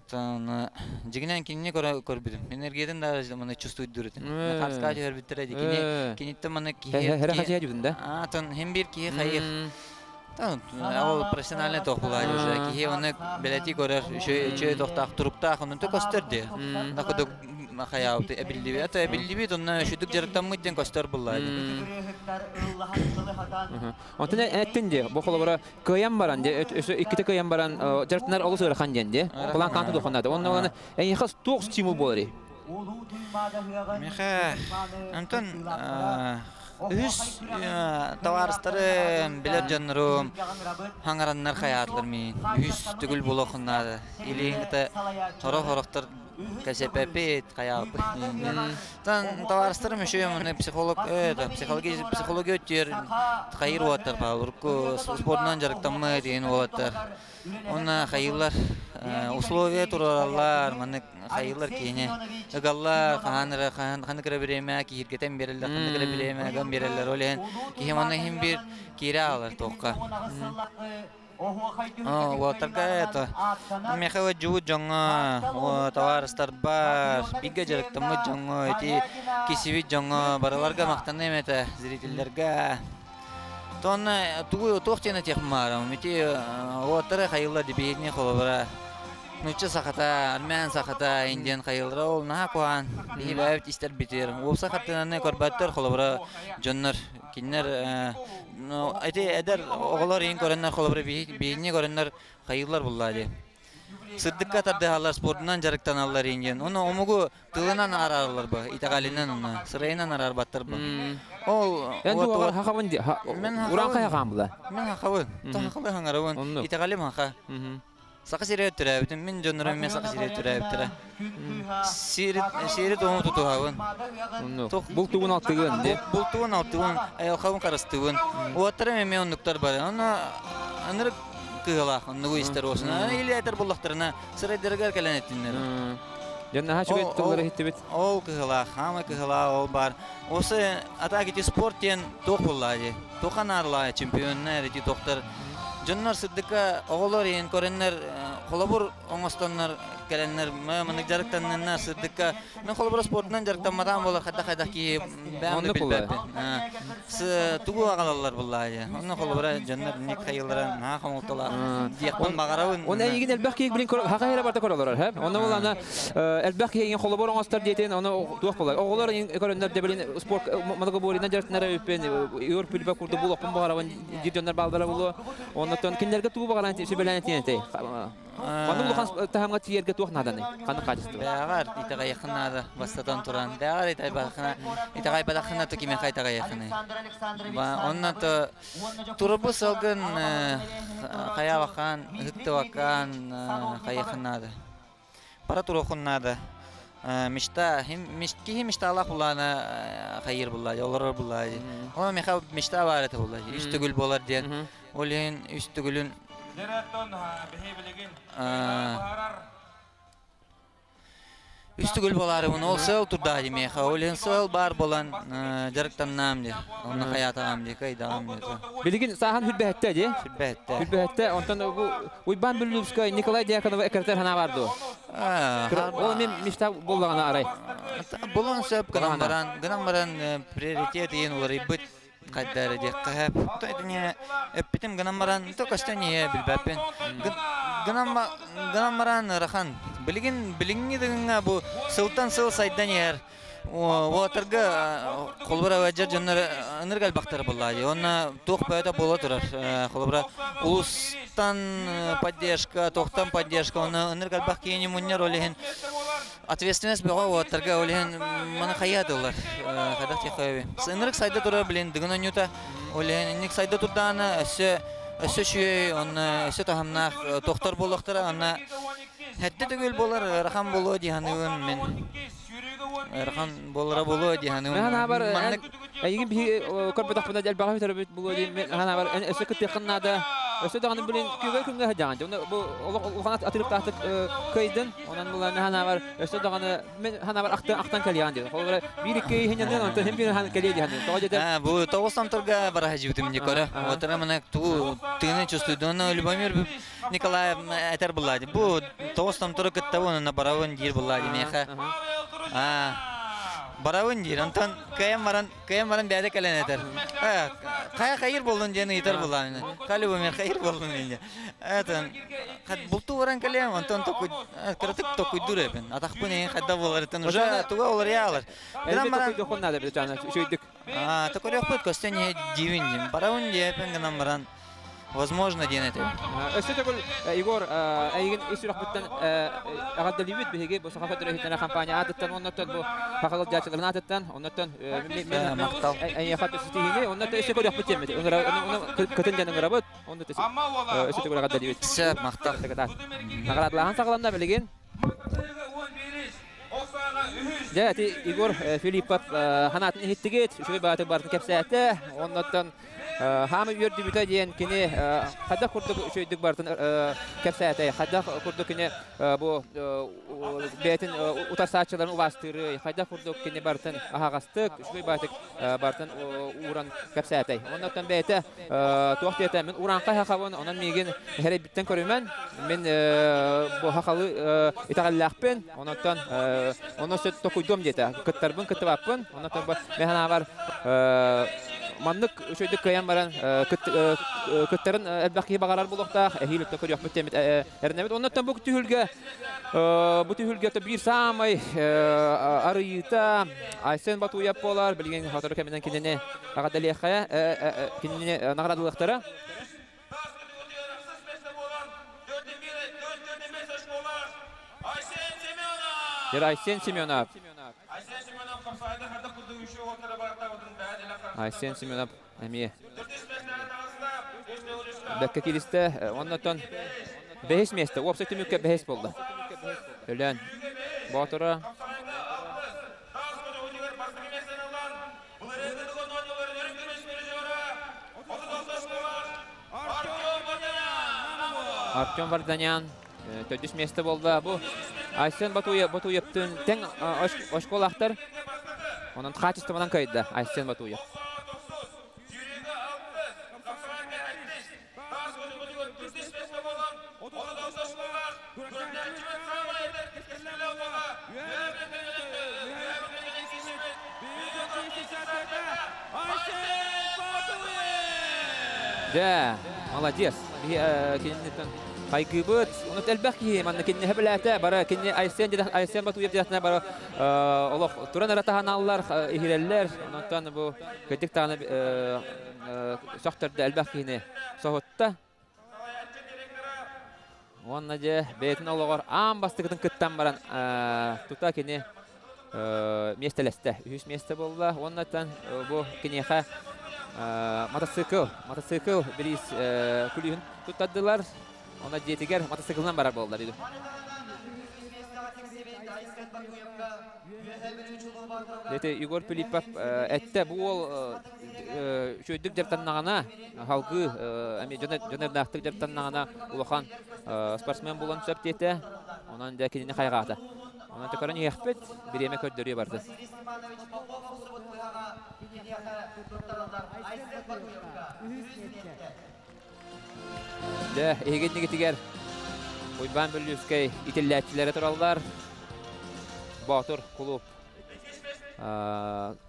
S5: Оттон дьигинэн кинини көрбүтүм. Энергиятын да маны чувствуйдуур этим. Харска түһэрбиттэрэ ди кини киниттэн маны киһи
S1: Хэ хачыа дьүбүн да?
S5: А, тон хим бир киһи хайыр. Ол профессиональный тох булаа уже. Киһи оны бэлэти көрөр, үчүгэй тохтаах, туруктаах, онун көстөр ди. Накудук хайаабыт эбиллибит. Это эбиллибит, онно үчүдүк дьарыктаммыт диэн көстөр булла.
S1: Онтон эттин де, бу холобура кыайан баран де, өсө икките кыайан баран дьарыктанар олус ыарахан диэн де. План канты духаннады. Онно оны эйиэхэ туох стимул буолар?
S5: Миха, онтон үһүс табаарыстарым, билэр дьоннорум хаҥараннар хайаатылар миин. Үһүс төгүл буолуоххун наада. Илииҥ кыта сорох-сорохтор кэсэпэппит, хайааппыт. Тан табаарыстарым үчүгэй маны психолог это психология психология өттүгэр хайыр уолаттар баар. Урукку спордунан дьарыктаммыт диэн уолаттар. Уонна хайыылар условия туруораллар, маннык хайыылар киһини ыгаллар, хаһан эрэ ханнык эрэ бириэмэ киһиргэтэн биэрэллэр, ханнык эрэ бириэмэ ыган биэрэллэр. Ол иһин киһи манна иһин биир киирэ аалар туохха. Уолаттарга это миэхэ дьуут дьоҥҥо, табаарыстарбар, бииргэ дьарыктаммыт дьоҥҥо, ити кисибит дьоҥҥо барыларга махтаныам этэ, зрителлэргэ. Тонна тугу туох диэн этиэхпин баарым ити уоттары хайылла дибиһитини холобура нуучча сахата, армян сахата индиан хайыллара ол наһаа куһаан биһи бэйэбит истэрбитигэр уопсай хартыынаны көрбөттөр холобура дьоннор кинилэр ити эдэр оҕолор иин көрөннөр холобура биһини көрөннөр хайыыллар буллаа дии сырдыкка тардыһаллар спордунан дьарыктаналлар иин диэн ону омугу тылынан араараллар ба итэҕэлинэн уна сырайынан араарбаттар ба ол
S1: Эн дуоҕар хахабын ди уран хайа хаамбыла
S5: мен хахабын хахалы хаҥарабын итэҕэлим хаха Саха сиригэр төрөөбүтүм мин дьоннорум эмиэ Саха сиригэр төрөөбүттэрэ сиэри туому тутуһабын
S1: бултугун алтыгын ди
S5: бултугун алтыгын айылҕабын харыстыыбын уоттарым эмиэ оннуктар бары онно ынырык кыһылаах оннугу истэр уосуна или этэр буллахтарына сырайдарыгар кэлэн эттиннэр
S1: Дьон наһаа үчүгэй тыллары иһиттибит.
S5: Ол кыһылаах, хаамай кыһылаах ол бар. Осы атак ити спорт диэн туох буллаа дии. Туохха наадалаа чемпионнар ити тохтор. Дьоннор сырдыкка оҕолор иһин көрөннөр холобур оҥостоннор кэлэннэр маннык дьарыктанныннар сырдыкка. Мен холобура спортунан дьарыктамматаан буолар хайдах-хайдах киһи бэйэм да билбэппин. Тугу аҕалаллар буллаа дии. Онно холобура дьоннор ник хайыллара наһаа хомолтолоох диэхпин баҕарабын.
S1: Оны эйигин элбэх киһи билин хаха эрэ барта көрөлөр, һэ? Онно булана элбэх киһи холобур оҥостор диэтин, ону туох буолар. Оҕолор көрөннөр де билин спорт многоборьенан дьарыктанар эбиппин, Егор Пүлбэ курдук булуохпун баҕарабын диир дьоннор бааллара булуо. Оннотон кинилэргэ тугу баҕаран сүбэлээн этиэн Маннык улахан таһымҥа тиийэргэ туох нааданый? Ханнык хаачыстыба?
S5: Бэҕэр итэҕэйэххин наада бастатан туран. Бэҕэр итэҕэйбэтэххинэ итэҕэйбэтэххинэ то кимиэхэ итэҕэйэххиний? Онно то турбу сылгын хайаабаккаан, ыһыктыбаккаан хайыаххын наада. Бара туруоххун наада. Мечта, киһи мечталаах буллаана хайыр буллаа, олорор буллаа. Онон миэхэ мечта баар этэ буллаа. Үс төгүл буолар диэн. Ол иһин үс төгүлүн үс төгүл буолаарыбын ол сыал турдаа дии миэхэ. Ол иһин сыал баар буолан дьарыктаннаам дии. Онно хайаатаҕам дии, кыайдаҕам дии.
S1: Билигин сааһын хүрбэһэттэ дии.
S5: Хүрбэһэттэ.
S1: Хүрбэһэттэ. Онтон бу Уйбаан Бүллүүпскэй Николай Дьяконова эккирэтэр санаа бар дуо? Ол эмиэ мечта буоллаҕына арай.
S5: Булан сөп гынан баран, гынан баран приоритет иһин уларыйбыт хайда эрэ диэххэ сөп. Итини эппитим гынан баран, то көстөн иһэ билбэппин. Гынан гынан баран ыарахан. Билигин билиҥҥи дыгыҥҥа бу сылтан сыл сайдан иһэр. Уолаттарга холобура ыалдьар дьоннор ынырык элбэхтэр буоллаа дии. Уонна туох бөҕөтө буола турар. Холобура улуустан поддержка, туохтан поддержка, онно ынырык элбэх киһини мунньар, ол иһин ответственность бөҕө уолаттарга, ол иһин маны хайа дыллар. Хайдах диэххэ Ынырык сайда турар, блин, дыгын оонньуута. Ол иһин инник сайда турдаҕына өссө өссө үчүгэй, онно өссө таһымнаах тохтор буолуохтара, онно Хэттэ төгүл буолар ыарахан буолуо дии саныыбын мин. Ыарахан буолара буолуо дии саныыбын.
S1: Мен ханаабар эйигин биһи көрбөтөхпүнэ элбэҕи бүтэрбит буолуо диэн мен ханаабар өссө кыттыаххын наада. Өссө даҕаны билин күөгэй күҥҥэ сылдьаҕын. Дьэ бу олох улахан атырыктаахтык кыайдын. Онон була мен ханаабар өссө даҕаны мен ханаабар ахтан ахтан кэлиэҕин диэн. Холобура биир икки иһиннэн онтон хим биир хан кэлиэ дии саныыбын. Тоҕо дьэтэ
S5: Бу тоҕус томторга бара сылдьыбытым дии көрө. Отара мана туу тыыны чувствуйду. Любомир Николаев этэр булла дии. Бу тоҕус томтору кытта уонна барабын диир булла дии миэхэ. Барабын диир. Онтон кыайан баран, кыайан баран бэйэтэ кэлэн этэр. Хайа хайыр буоллун диэн ыйытар буоллаҕына. Хали хайыр буоллун диэн. Это бултуу баран кэлиэм, онтон кыратык токуйдуур эбин. Атахпын эйин хайда буоларыттан уже туга олорьяалар.
S1: Гынан баран токуйдуоххун наада бит үчүгүйдүк.
S5: Аа, токуйуохпут көстөн иһэ диибин диим. Барабын диэпин гынан баран возможно диэн этим.
S1: Өссө төгүл Егор эйигин ис сүрэхпиттэн эҕэрдэлиибит биһиги бу Саха Федерациятын компания аатыттан оннуттан бу сахалар дьаачыларын аатыттан оннуттан
S5: махтал
S1: эйиэхэ ситиһиини оннуттан өссө көрүөхпүт диэммит кытын диэн ыҥырабыт оннуттан өссө төгүл эҕэрдэлиибит.
S5: Сөп, махтал.
S1: Наҕараадалааһын саҕаланна билигин. Дьэ, ити Егор Филиппов ханаатын иһиттигит, үчүгэй баҕатык барытын кэпсээтэ. Оннуттан хаамы үөрдүбүтэ диэн кини хайдах курдук үчүгэйдик барытын кэпсээтэй, хайдах курдук кини бу бэйэтин утарсааччыларын убаастыырый, хайдах курдук кини барытын аһаҕастык, үчүгэй баҕатык барытын ууран кэпсээтэй. Оннуттан бэйэтэ туох диэтэ, мин урааҥхай хахабын, онон миигин эрэйбиттэн көрүмэн, мин бу хахалы итэҕэллээхпин, онон онно сөт токуйдуом диэтэ. Кыттарбын, кыттыбаппын, онон мен санаабар маннык үчүгэйдик кыайан баран кыттарын элбэх киһи баҕарар буолуохтаах, эһиил өттө көрүөхпүт диэммит эрэнэбит. Оннуттан бу түһүлгэ бу түһүлгэ биир саамай арыйыыта Айсен Батуев буолар. Билигин сотору кэминэн кинини эҕэрдэлиэххэ, кинини наҕараадалыахтара. Айсен Семенов. Айсен Семенов эмиэ бэккэ кииристэ. Оннотон бэһис миэстэ. Уопсай түмүккэ бэһис буолла. Өлөөн Боотура Артем Варданян төрдүс миэстэ буолла. Бу Айсен Батуевтын тэҥ оскуолаахтар. Онон хаачыстыбанан кыайда Айсен Батуев. Дьэ, молодец. Киниттэн хайгыыбыт. Онут элбэх киһи манна кинини хэбилээтэ. Бары кинини Айсен Айсен Батуев диэхтэнэ бары олох туран эрэ таһаналлар, иһирэллэр. Онтон бу кырдьык даҕаны сөхтөрдө элбэх киһини соһутта. Уонна дьэ бэйэтин олоҕор аан бастакытын кыттан баран тута кини миэстэлэстэ. Үһүс миэстэ буолла. Уонна бу киниэхэ мотоцикл, мотоцикл бириис күлүүһүн туттардылар. Онно дьиэтигэр мотоциклынан барар буолла. Ити Егор Филиппов эттэ бу уол үчүгэйдик дьарыктаннаҕына, салгыы эмиэ дьонордаахтык дьарыктаннаҕына улахан спортсмен буолуон сөп диэтэ. Онон дьэ кинини хайҕаата. Онон көрөн иһиэхпит, бириэмэ көрдөрүө барды. Дьэ, эһигиннигитигэр Уйбаан Бүллүүскэй итиллээччилэрэ тураллар. Боотур кулууп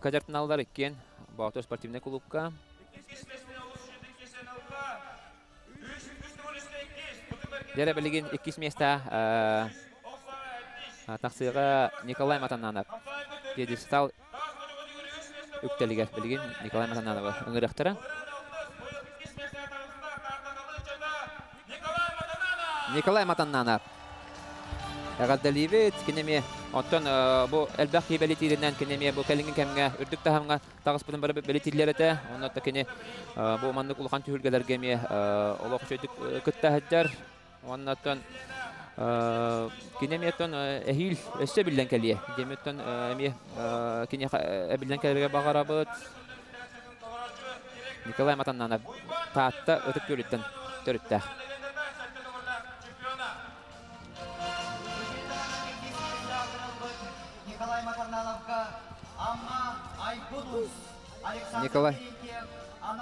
S1: кадартыналлар иккиэн Боотур спортивнай кулуупка. Дьэрэ билигин иккис миэстэ тахсыыга Николай Матананов пьедестал үктэлигэр билигин Николай Матананова ыҥырыахтара. Николай Матаннанов эҕэрдэлиибит. Кини эмиэ оттон бу элбэх киһи бэлиэтииринэн кини эмиэ бу кэлиҥҥи кэмҥэ үрдүк таһымҥа таҕыспытын бары бэлиэтииллэр этэ. Онно кини бу маннык улахан түһүлгэлэргэ эмиэ олох үчүгэйдик кытта сылдьар. Уонна оттон кини эмиэ оттон эһиил өссө биллэн кэлиэ. Диэми оттон эмиэ киниэхэ эбиллэн кэлэргэ баҕарабыт. Николай Матаннанов Таатта Ытык Күөлүттэн төрүттээх. Николай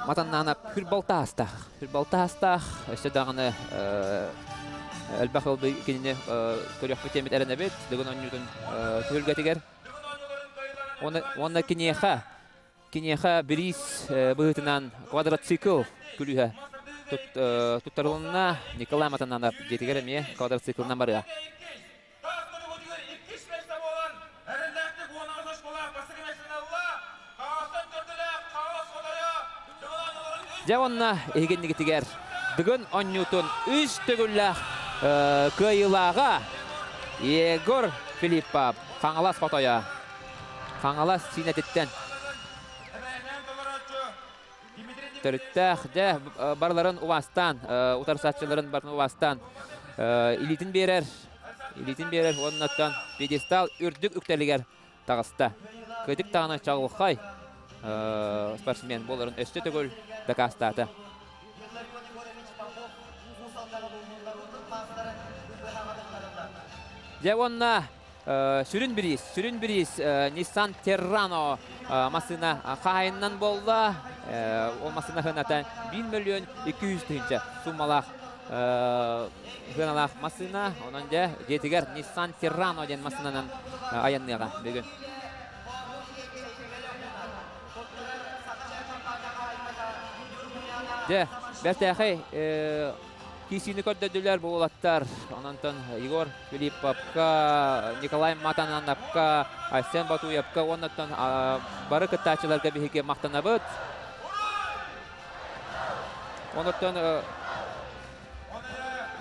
S1: Матаннаанап хүрбалтаастаах. Хүрбалтаастаах, өссө даҕаны элбэх ылбы кинини көрүөхпүт диэммит эрэнэбит. Дыгын оонньуутун түһүлгэтигэр. Уонна киниэхэ киниэхэ бириис быһыытынан квадроцикл күлүүһэ туттарылынна. Николай Матананов дьиэтигэр эмиэ квадроциклынан барыа. Дьэ уонна эһигиннигитигэр Дыгын онньуутун үс төгүллээх кыайыылааҕа Егор Филиппов Хаҥалас хотойо. Хаҥалас сиинэтиттэн төрүттээх дьэ барыларын убаастаан утарсааччыларын барытын убаастаан илиитин биэрэр илиитин биэрэр уоннаттан пьедестал үрдүк үктэлигэр таҕыста. Кыдык даҕаны чаҕылхай спортсмен буоларын өссө төгүл дакаастаата. Дьэ уонна сүрүн бириис, сүрүн бириис Nissan Terrano массыына хаһайынынан буолла. Ол массыына сыаната 1 миллион 200 тыһыынча суммалаах сыаналаах массыына. Онон дьэ дьиэтигэр Nissan Terrano диэн массыынанан айанныаҕа бүгүн. Дьэ, бэртээхэй киисиини көрдөрдүлэр бу уолаттар. Ононтон Егор Филипповка, Николай Матанановка, Айсен Батуевка уоннаттан бары кыттааччыларга биһиги махтанабыт. Онуттан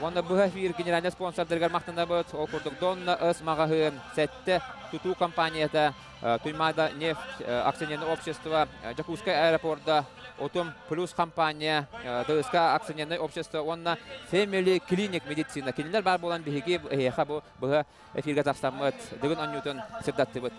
S1: уонна быһа эфир генеральный спонсордарыгар махтанабыт. Ол курдук Донна Ыс маҕаһыын, Сэттэ тутуу компанията, Туймаада нефть акционерное общество, Дьокуускай аэропорда, Утум плюс компания, ДСК акционерное общество уонна Family Clinic медицина. Кинилэр баар буолан биһиги эһиэхэ бу быһа эфиргэ тахсаммыт, Дыгын онньуутун сырдаттыбыт.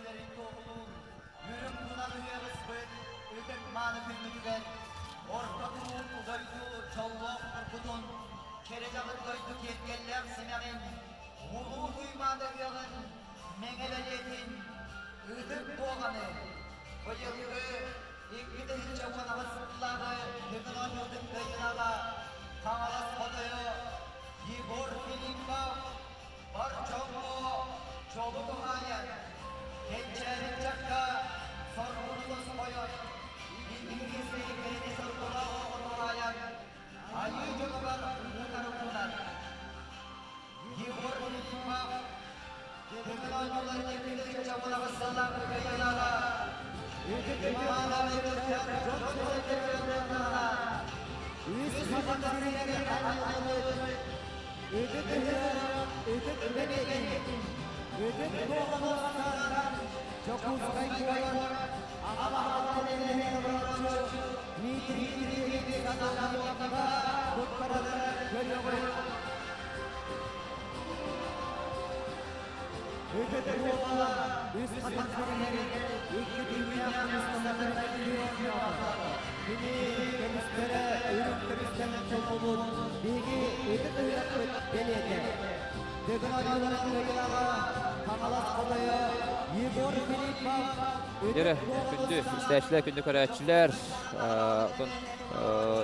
S1: Дьэрэ, күндү истээччилэр, күндү көрөөччүлэр,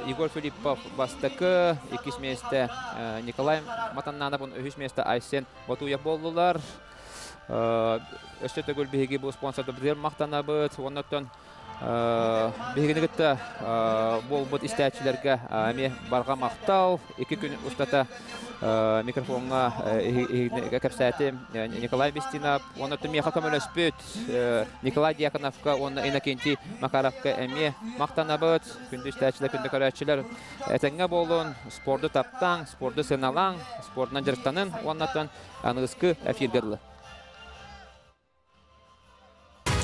S1: Егор Филиппов бастакы, иккис миэстэ Николай Матаннанов, үһүс миэстэ Айсен Ботуев буоллулар. Өссө төгүл биһиги бу спонсордарбытыгар махтанабыт. Оннуттан биһигини кытта буолбут истээччилэргэ эмиэ барҕа махтал. Икки күн устата микрофоҥҥа кэпсээтим Николай Бестинов уонна миэхэ көмөлөспүт Николай Дьяконовка уонна Иннокентий Макаровка эмиэ махтанабыт. Күндү истээччилэр, күндү көрөөччүлэр, этэҥҥэ буолун, спорду таптааҥ, спорду сыаналааҥ, спордунан дьарыктанын уонна аныгыскы эфиргэ дылы.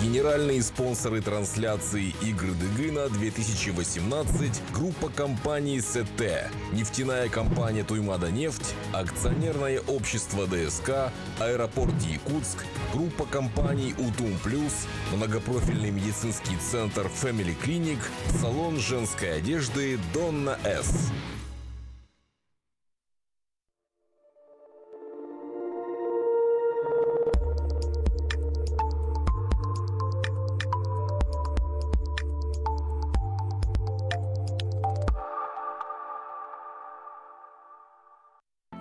S9: Генеральные спонсоры трансляции Игры Дыгына 2018 – группа компаний СТ, нефтяная компания Туймада нефть, акционерное общество ДСК, аэропорт Якутск, группа компаний Утум Плюс, многопрофильный медицинский центр Family Clinic, салон женской одежды Донна С.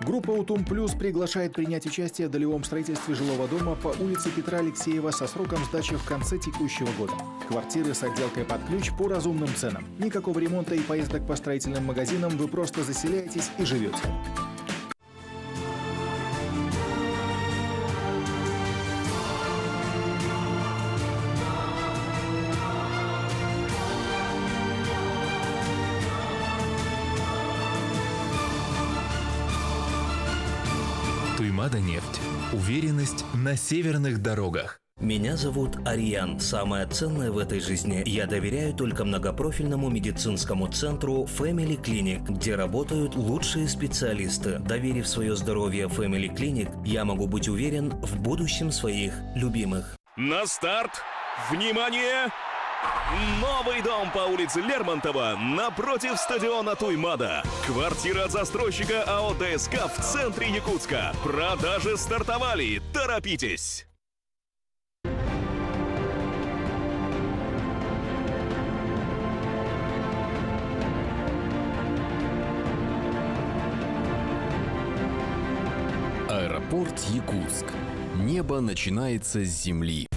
S9: Группа
S8: Утум Плюс приглашает принять участие в долевом строительстве жилого дома по улице Петра Алексеева со сроком сдачи в конце текущего года. Квартиры с отделкой под ключ по разумным ценам. Никакого ремонта и поездок по строительным магазинам, вы просто заселяетесь и живете.
S9: Туймада нефть. Уверенность на северных дорогах.
S10: Меня зовут Ариан. Самое ценное в этой жизни я доверяю только многопрофильному медицинскому центру Family Clinic, где работают лучшие специалисты. Доверив свое здоровье Family Clinic, я могу быть уверен в будущем своих любимых.
S11: На старт! Внимание! Новый дом по улице Лермонтова напротив стадиона Туймада. Квартира от застройщика АО ДСК в центре Якутска. Продажи стартовали. Торопитесь!
S9: Аэропорт Якутск. Небо начинается с земли.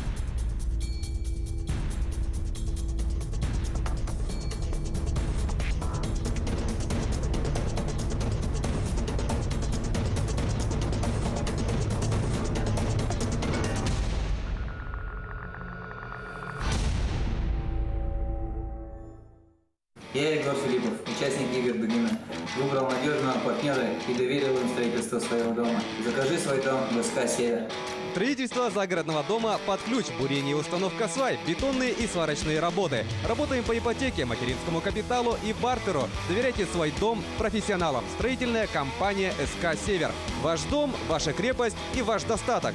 S12: Я Егор Филиппов, участник игр Дугина. Выбрал надежного партнера и доверил им строительство своего дома. Закажи свой дом в СК «Север».
S13: Строительство загородного дома под ключ, бурение и установка свай, бетонные и сварочные работы. Работаем по ипотеке, материнскому капиталу и бартеру. Доверяйте свой дом профессионалам. Строительная компания СК «Север». Ваш дом, ваша крепость и ваш достаток.